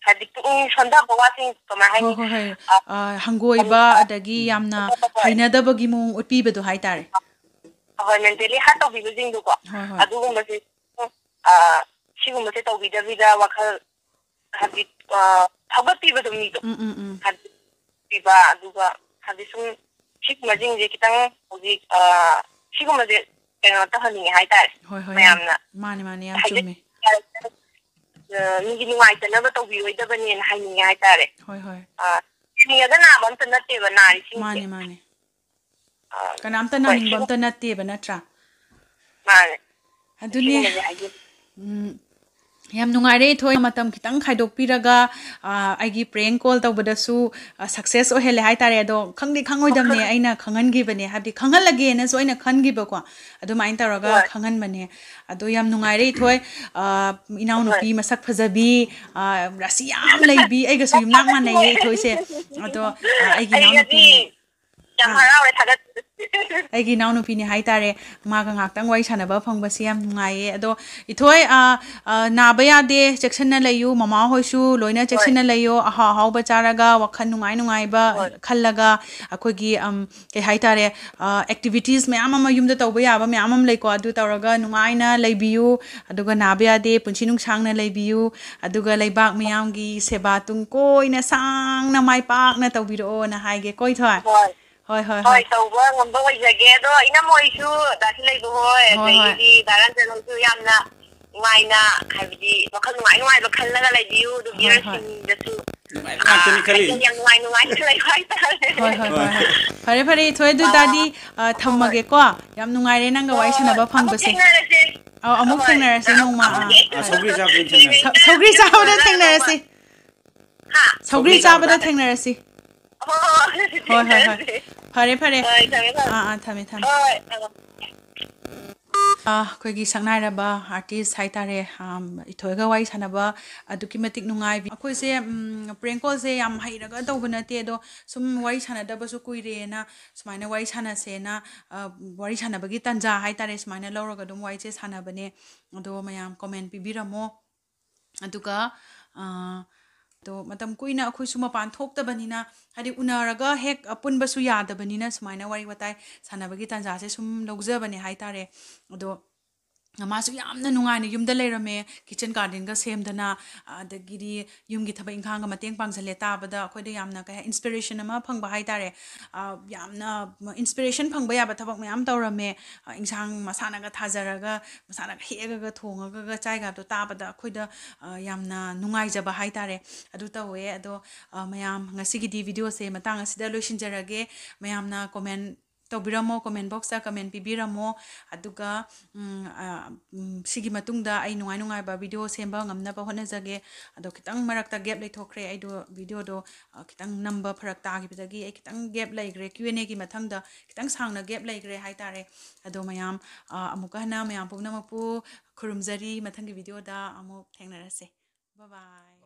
ꯍꯥꯏꯗꯤ ꯄꯨꯛꯅꯤꯡ ꯁꯣꯟꯊꯕ ꯋꯥꯁꯤꯡ ꯀꯃꯥꯏ ꯍꯣꯏ, ꯍꯥꯏꯅꯤ? ꯍꯣꯏ, ꯍꯣꯏ꯫ ꯑ, ꯑ, ꯍꯪꯒꯣꯏꯕ, ꯍꯣꯏ, ꯑꯗꯒꯤ ꯌꯥꯝꯅ ꯍꯣꯏ꯫ ꯍꯩꯅꯗꯕꯒꯤ ꯃꯑꯣꯡ ꯎꯠꯄꯤꯕꯗꯣ ꯍꯥꯏꯇꯥꯔꯦ꯫ ꯍꯣꯏ, ꯃꯦꯟꯇꯦꯂꯤ ꯍꯥꯔꯠ ꯇꯧꯕꯤꯕꯁꯤꯡꯗꯨꯀꯣ꯫ ꯍꯣꯏ, ꯍꯣꯏ꯫ ꯑꯗꯨꯒꯨꯝꯕꯁꯦ, ꯑ, ꯁꯤꯒꯨꯝꯕꯁꯦ ꯇꯧꯕꯤꯗꯕꯤꯗ ꯋꯥꯈꯜ ꯍꯥꯏꯗꯤ, ꯑ, ꯊꯧꯒꯠꯄꯤꯕꯗꯣ ꯃꯤꯗꯣ꯫ ꯎꯝ, ꯎꯝ, ꯎꯝ꯫ ꯍꯥꯏꯗꯤ, ꯄꯤꯕ, ꯑꯗꯨꯒ ꯍꯥꯏꯗꯤ ꯁꯨꯝ ꯁꯤꯒꯨꯝꯕꯁꯤꯡꯁꯦ ꯈꯤꯇꯪ ꯍꯧꯖꯤꯛ, ꯑ, ꯁꯤꯒꯨꯝꯕꯁꯦ ꯀꯩꯅꯣ ꯇꯧꯍꯟꯅꯤꯡꯉꯦ ꯍꯥꯏꯇꯥꯔꯦ꯫ ꯍꯣꯏ, ꯍꯣꯏ, ꯌꯥꯝ ꯃꯌꯥꯝꯅ ꯃꯥꯅꯦ, ꯃꯥꯅꯦ, ꯌꯥꯝ ꯍꯥꯏꯗꯤ, ꯆꯨꯝꯃꯦ꯫ ꯑ, ꯃꯤꯒꯤ ꯅꯨꯡꯉꯥꯏꯇꯅꯕ ꯇꯧꯕꯤꯔꯣꯏꯗꯕꯅꯦꯅ ꯍꯥꯏꯅꯤꯡꯉꯦ ꯍꯥꯏꯇꯥꯔꯦ꯫ ꯍꯣꯏ, ꯍꯣꯏ꯫ ꯑ, ꯁꯤꯡꯉꯒ ꯅꯥꯕ ꯑꯝꯇ ꯅꯠꯇꯦꯕ ꯅꯥꯔꯤꯁꯤꯡꯁꯦ꯫ ꯃꯥꯅꯦ, ꯃꯥꯅꯦ꯫ ꯑ, ꯀꯅꯥꯝꯇ ꯍꯣꯏ, ꯅꯥꯅꯤꯡꯕ ꯁꯤꯒꯨꯝ-, ꯑꯝꯇ ꯅꯠꯇꯦꯕ, ꯅꯠꯇ꯭ꯔꯥ? ꯃꯥꯅꯦ꯫ ꯑꯗꯨꯅꯦ꯫ ꯁꯤꯒꯨꯝꯕꯁꯦ ꯍꯥꯏꯗꯤ ꯎꯝ, ꯌꯥꯝ ꯅꯨꯡꯉꯥꯏꯔꯦ, ꯏꯊꯣꯏ, ꯃꯇꯝ ꯈꯤꯇꯪ ꯈꯥꯏꯗꯣꯛꯄꯤꯔꯒ, ꯑ, ꯑꯩꯒꯤ prank call ꯇꯧꯕꯗꯁꯨ, ꯑ, success ꯑꯣꯏꯍꯜꯂꯦ ꯍꯥꯏꯇꯥꯔꯦ꯫ ꯑꯗꯣ ꯈꯪꯗꯤ ꯈꯪꯉꯣꯏꯗꯕꯅꯦ, ꯑꯩꯅ ꯈꯪꯍꯟꯈꯤꯕꯅꯦ, ꯍꯥꯏꯕꯗꯤ ꯈꯪꯍꯜꯂꯒꯦꯅꯁꯨ ꯑꯩꯅ ꯈꯟꯈꯤꯕꯀꯣ, ꯑꯗꯨꯃꯥꯏꯅ ꯇꯧꯔꯒ ꯍꯣꯏ꯫ ꯈꯪꯍꯟꯕꯅꯦ꯫ ꯑꯗꯣ ꯌꯥꯝ ꯅꯨꯡꯉꯥꯏꯔꯦ, ꯏꯊꯣꯏ꯫ ꯑ, ꯏꯅꯥꯎꯅꯨꯄꯤ ꯍꯣꯏ꯫ ꯃꯁꯛ ꯐꯖꯕꯤ, ꯑ, ꯔꯥꯁꯤ ꯌꯥꯝ ꯂꯩꯕꯤ, ꯑꯩꯒꯁꯨ ꯌꯨꯝꯅꯥꯛ ꯃꯥꯟꯅꯩꯌꯦ, ꯏꯊꯣꯏꯁꯦ꯫ ꯑꯗꯣ, ꯑ, ꯑꯩꯒꯤ ꯑꯩꯒꯗꯤ ꯏꯅꯥꯎꯅꯨꯄꯤ ꯌꯥꯝ ꯑꯥ꯫ ꯍꯔꯥꯎꯔꯦ, ꯊꯥꯒꯠ- ꯑꯩꯒꯤ ꯏꯅꯥꯎꯅꯨꯄꯤꯅꯤ ꯍꯥꯏꯇꯥꯔꯦ꯫ ꯃꯥꯒ ꯉꯥꯏꯍꯥꯛꯇꯪ ꯋꯥꯔꯤ ꯁꯥꯟꯅꯕ ꯐꯪꯕꯁꯦ ꯌꯥꯝ ꯅꯨꯡꯉꯥꯏꯌꯦ꯫ ꯑꯗꯣ ꯏꯊꯣꯏ, ꯑ, ꯑ, ꯅꯥꯕ ꯌꯥꯗꯦ, ꯆꯦꯛꯁꯤꯟꯅ ꯂꯩꯌꯨ꯫ ꯃꯃꯥ ꯍꯣꯏꯁꯨ ꯂꯣꯏꯅ ꯍꯣꯏ꯫ ꯆꯦꯛꯁꯤꯟꯅ ꯂꯩꯌꯣ꯫ ꯑꯍꯥꯎ ꯑꯍꯥꯎꯕ ꯆꯥꯔꯒ, ꯋꯥꯈꯜ ꯅꯨꯡꯉꯥꯏ ꯅꯨꯡꯉꯥꯏꯕ ꯍꯣꯏ꯫ ꯈꯜꯂꯒ, ꯑꯩꯈꯣꯏꯒꯤ, ꯑꯝ, ꯀꯩ ꯍꯥꯏꯇꯥꯔꯦ, ꯑ, activities ꯃꯌꯥꯝ ꯑꯃ, ꯌꯨꯝꯗ ꯇꯧꯕ ꯌꯥꯕ ꯃꯌꯥꯝ ꯑꯃ ꯂꯩꯀꯣ, ꯑꯗꯨ ꯇꯧꯔꯒ ꯅꯨꯡꯉꯥꯏꯅ ꯂꯩꯕꯤꯌꯨ꯫ ꯑꯗꯨꯒ ꯅꯥꯕ ꯌꯥꯗꯦ, ꯄꯨꯟꯁꯤ ꯅꯨꯡꯁꯥꯡꯅ ꯂꯩꯕꯤꯌꯨ꯫ ꯑꯗꯨꯒ ꯂꯩꯕꯥꯛ ꯃꯤꯌꯥꯝꯒꯤ ꯁꯦꯕꯥ ꯇꯨꯡ ꯀꯣꯏꯅ ꯁꯥꯡꯅ ꯃꯥꯏ ꯄꯥꯛꯅ ꯇꯧꯕꯤꯔꯛꯑꯣꯅ ꯍꯥꯏꯒꯦ ꯀꯣ, ꯏꯊꯣꯏ꯫ ꯍꯣꯏ꯫ ꯍꯣꯏ, ꯍꯣꯏ, ꯍꯣꯏ, ꯍꯣꯏ꯫ ꯇꯧꯕ ꯉꯝꯕ ꯑꯣꯏꯖꯒꯦ꯫ ꯑꯗꯣ ꯏꯅꯝꯃ ꯍꯣꯏꯁꯨ, ꯗꯥ ꯁꯤꯂꯩꯕ ꯍꯣꯏ, ꯍꯣꯏ, ꯍꯣꯏ꯫ ꯑꯗꯒꯤꯗꯤ ꯗꯥ ꯔꯟꯖꯟ ꯍꯣꯏꯁꯨ ꯌꯥꯝꯅ ꯅꯨꯡꯉꯥꯏꯅ, ꯍꯥꯏꯕꯗꯤ ꯋꯥꯈꯜ ꯅꯨꯡꯉꯥꯏ ꯅꯨꯡꯉꯥꯏꯕ ꯈꯜꯂꯒ ꯂꯩꯕꯤꯌꯨ꯫ ꯑꯗꯨ ꯍꯣꯏ, ꯍꯣꯏ꯫ ꯚꯤꯌꯔꯁꯤꯡꯗꯁꯨ ꯅꯨꯡꯉꯥꯏꯕ ꯉꯥꯛꯇꯅꯤ ꯈꯜꯂꯤ꯫ ꯌꯥꯝ ꯅꯨꯡꯉꯥꯏ ꯅꯨꯡꯉꯥꯏꯅ ꯂꯩꯌꯨ ꯍꯥꯏꯇꯥꯔꯦ꯫ ꯍꯣꯏ ꯍꯣꯏ ꯍꯣꯏ ꯍꯣꯏ꯫ ꯍꯣꯏ ꯐꯔꯦ ꯐꯔꯦ ꯏꯊꯣꯏ ꯑꯗꯨ ꯇꯥꯗꯤ ꯑ, ꯊꯝꯃꯒꯦꯀꯣ꯫ ꯌꯥꯝ ꯅꯨꯡꯉꯥꯏꯔꯦ ꯅꯪꯒ ꯋꯥꯔꯤ ꯁꯥꯟꯅꯕ ꯑꯃꯨꯛ ꯐꯪꯕꯁꯦ꯫ ꯊꯦꯡꯅꯔꯁꯦ꯫ ꯑꯧ ꯑꯃꯨꯛ ꯍꯣꯏ꯫ ꯊꯦꯡꯅꯔꯁꯦ ꯅꯣꯡꯃ꯫ ꯑꯥ, ꯑꯥ, ꯁꯧꯒ꯭ꯔꯤ ꯆꯥꯕꯗ ꯊꯦꯡꯅꯔꯁꯦ꯫ ꯁꯧ- ꯁꯧꯒ꯭ꯔꯤ ꯆꯥꯕꯗ ꯊꯦꯡꯅꯔꯁꯤ꯫ ꯍꯥ? ꯁꯧꯒ꯭ꯔꯤ ꯆꯥꯕꯗ ꯊꯦꯡꯅꯔꯁꯤ꯫ ꯍꯣꯏ ꯍꯣꯏ ꯍꯣꯏ ꯍꯣꯏ ꯐꯔꯦ ꯐꯔꯦ꯫ ꯍꯣꯏ, ꯊꯝꯃꯦ, ꯊꯝꯃꯦ꯫ ꯑꯥ ꯑꯥ ꯊꯝꯃꯦ ꯊꯝꯃꯦ꯫ ꯍꯣꯏ, ꯑꯥ꯫ ꯑꯥ, ꯑꯩꯈꯣꯏꯒꯤ ꯁꯛꯅꯥꯏꯔꯕ ꯑꯥꯔꯇꯤꯁ ꯍꯥꯏꯇꯥꯔꯦ, ꯑꯝ, ꯏꯊꯣꯏꯒ ꯋꯥꯔꯤ ꯁꯥꯟꯅꯕ ꯑꯗꯨꯛꯀꯤ ꯃꯇꯤꯛ ꯅꯨꯡꯉꯥꯏ꯫ ꯑꯩꯈꯣꯏꯁꯦ ꯎꯝ, ꯄ꯭ꯔꯦꯡ ꯀꯣꯜꯁꯦ ꯌꯥꯝ ꯍꯩꯔꯒ ꯇꯧꯕ ꯅꯠꯇꯦ, ꯑꯗꯣ ꯁꯨꯝ ꯋꯥꯔꯤ ꯁꯥꯟꯅꯗꯕꯁꯨ ꯀꯨꯏꯔꯦꯅ ꯁꯨꯃꯥꯏꯅ ꯋꯥꯔꯤ ꯁꯥꯟꯅꯁꯦꯅ, ꯑ, ꯋꯥꯔꯤ ꯁꯥꯟꯅꯕꯒꯤ ꯇꯥꯟꯖꯥ ꯍꯥꯏꯇꯥꯔꯦ, ꯁꯨꯃꯥꯏꯅ ꯂꯧꯔꯒ ꯑꯗꯨꯝ ꯋꯥꯔꯤꯁꯦ ꯁꯥꯟꯅꯕꯅꯦ꯫ ꯑꯗꯣ ꯃꯌꯥꯝ ꯀꯣꯃꯦꯟ ꯄꯤꯕꯤꯔꯝꯃꯣ꯫ ꯑꯗꯨꯒ ꯑ, ꯑꯗꯣ ꯃꯇꯝ ꯀꯨꯏꯅ ꯑꯩꯈꯣꯏꯁꯨ ꯃꯄꯥꯟ ꯊꯣꯛꯇꯕꯅꯤꯅ, ꯍꯥꯏꯗꯤ ꯎꯅꯔꯒ ꯍꯦꯛ ꯄꯨꯟꯕꯁꯨ ꯌꯥꯗꯕꯅꯤꯅ ꯁꯨꯃꯥꯏꯅ ꯋꯥꯔꯤ ꯋꯥꯇꯥꯏ ꯁꯥꯟꯅꯕꯒꯤ ꯇꯥꯟꯖꯥꯁꯦ ꯁꯨꯝ ꯂꯧꯖꯕꯅꯦ ꯍꯥꯏꯇꯥꯔꯦ꯫ ꯑꯗꯣ ꯃꯥꯁꯨ ꯌꯥꯝꯅ ꯅꯨꯡꯉꯥꯏꯅ ꯌꯨꯝꯗ ꯂꯩꯔꯝꯃꯦ, ꯀꯤꯠꯆꯟ ꯒꯥꯔꯗꯦꯟꯒ ꯁꯦꯝꯗꯅ, ꯑꯗꯒꯤꯗꯤ ꯌꯨꯝꯒꯤ ꯊꯕꯛ ꯏꯪꯈꯥꯡꯒ ꯃꯇꯦꯡ ꯄꯥꯡꯁꯜꯂꯦ꯫ ꯇꯥꯕꯗ ꯑꯩꯈꯣꯏꯗ ꯌꯥꯝꯅ ꯀꯩ ꯍꯥꯏ, ꯏꯟꯁꯄꯤꯔꯦꯁꯟ ꯑꯃ ꯐꯪꯕ ꯍꯥꯏꯇꯥꯔꯦ꯫ ꯑ, ꯌꯥꯝꯅ ꯏꯟꯁꯄꯤꯔꯦꯁꯟ ꯐꯪꯕ ꯌꯥꯕ ꯊꯕꯛ ꯃꯌꯥꯝ ꯇꯧꯔꯝꯃꯦ꯫ ꯑ, ꯏꯟꯁꯥꯡ ꯃꯁꯥꯅꯒ ꯊꯥꯖꯔꯒ, ꯃꯁꯥꯅꯒ ꯍꯦꯛꯑꯒ ꯊꯣꯡꯉꯒ ꯆꯥꯏꯒ ꯍꯥꯏꯕꯗꯣ ꯇꯥꯕꯗ ꯑꯩꯈꯣꯏꯗ, ꯑ, ꯌꯥꯝꯅ ꯅꯨꯡꯉꯥꯏꯖꯕ ꯍꯥꯏꯇꯥꯔꯦ꯫ ꯑꯗꯨ ꯇꯧꯋꯦ꯫ ꯑꯗꯣ, ꯑ, ꯃꯌꯥꯝ, ꯉꯁꯤꯒꯤꯗꯤ ꯚꯤꯗꯤꯑꯣꯁꯦ ꯃꯇꯥꯡ ꯑꯁꯤꯗ ꯂꯣꯏꯁꯤꯟꯖꯔꯒꯦ꯫ ꯃꯌꯥꯝꯅ ꯀꯣꯃꯦꯟ ꯇꯧꯕꯤꯔꯝꯃꯣ, ꯀꯣꯃꯦꯟ ꯕꯣꯛꯁꯇ ꯀꯣꯃꯦꯟ ꯄꯤꯕꯤꯔꯝꯃꯣ꯫ ꯑꯗꯨꯒ, ꯎꯝ, ꯑ, ꯎꯝ, ꯁꯤꯒꯤ ꯃꯇꯨꯡꯗ ꯑꯩ ꯅꯨꯡꯉꯥꯏ ꯅꯨꯡꯉꯥꯏꯕ ꯚꯤꯗꯤꯑꯣ ꯁꯦꯝꯕ ꯉꯝꯅꯕ ꯍꯣꯠꯅꯖꯒꯦ꯫ ꯑꯗꯣ ꯈꯤꯇꯪ ꯃꯔꯛꯇ ꯒꯦꯞ ꯂꯩꯊꯣꯛꯈ꯭ꯔꯦ꯫ ꯑꯩꯗꯣ ꯚꯤꯗꯤꯑꯣꯗꯣ, ꯑ, ꯈꯤꯇꯪ ꯅꯝꯕ ꯐꯔꯛ ꯇꯥꯈꯤꯕꯗꯒꯤ ꯑꯩ ꯈꯤꯇꯪ ꯒꯦꯞ ꯂꯩꯈ꯭ꯔꯦ꯫ ꯀ꯭ꯌꯨ ꯑꯦꯟ ꯑꯦꯒꯤ ꯃꯊꯪꯗ ꯈꯤꯇꯪ ꯁꯥꯡꯅ ꯒꯦꯞ ꯂꯩꯈ꯭ꯔꯦ ꯍꯥꯏꯇꯥꯔꯦ꯫ ꯑꯗꯣ ꯃꯌꯥꯝ, ꯑ, ꯑꯃꯨꯛꯀ ꯍꯟꯅ ꯃꯌꯥꯝ ꯄꯨꯝꯅꯃꯛꯄꯨ ꯈꯨꯔꯨꯝꯖꯔꯤ꯫ ꯃꯊꯪꯒꯤ ꯚꯤꯗꯤꯑꯣꯗ ꯑꯃꯨꯛ ꯊꯦꯡꯅꯔꯁꯦ꯫ Bye bye꯫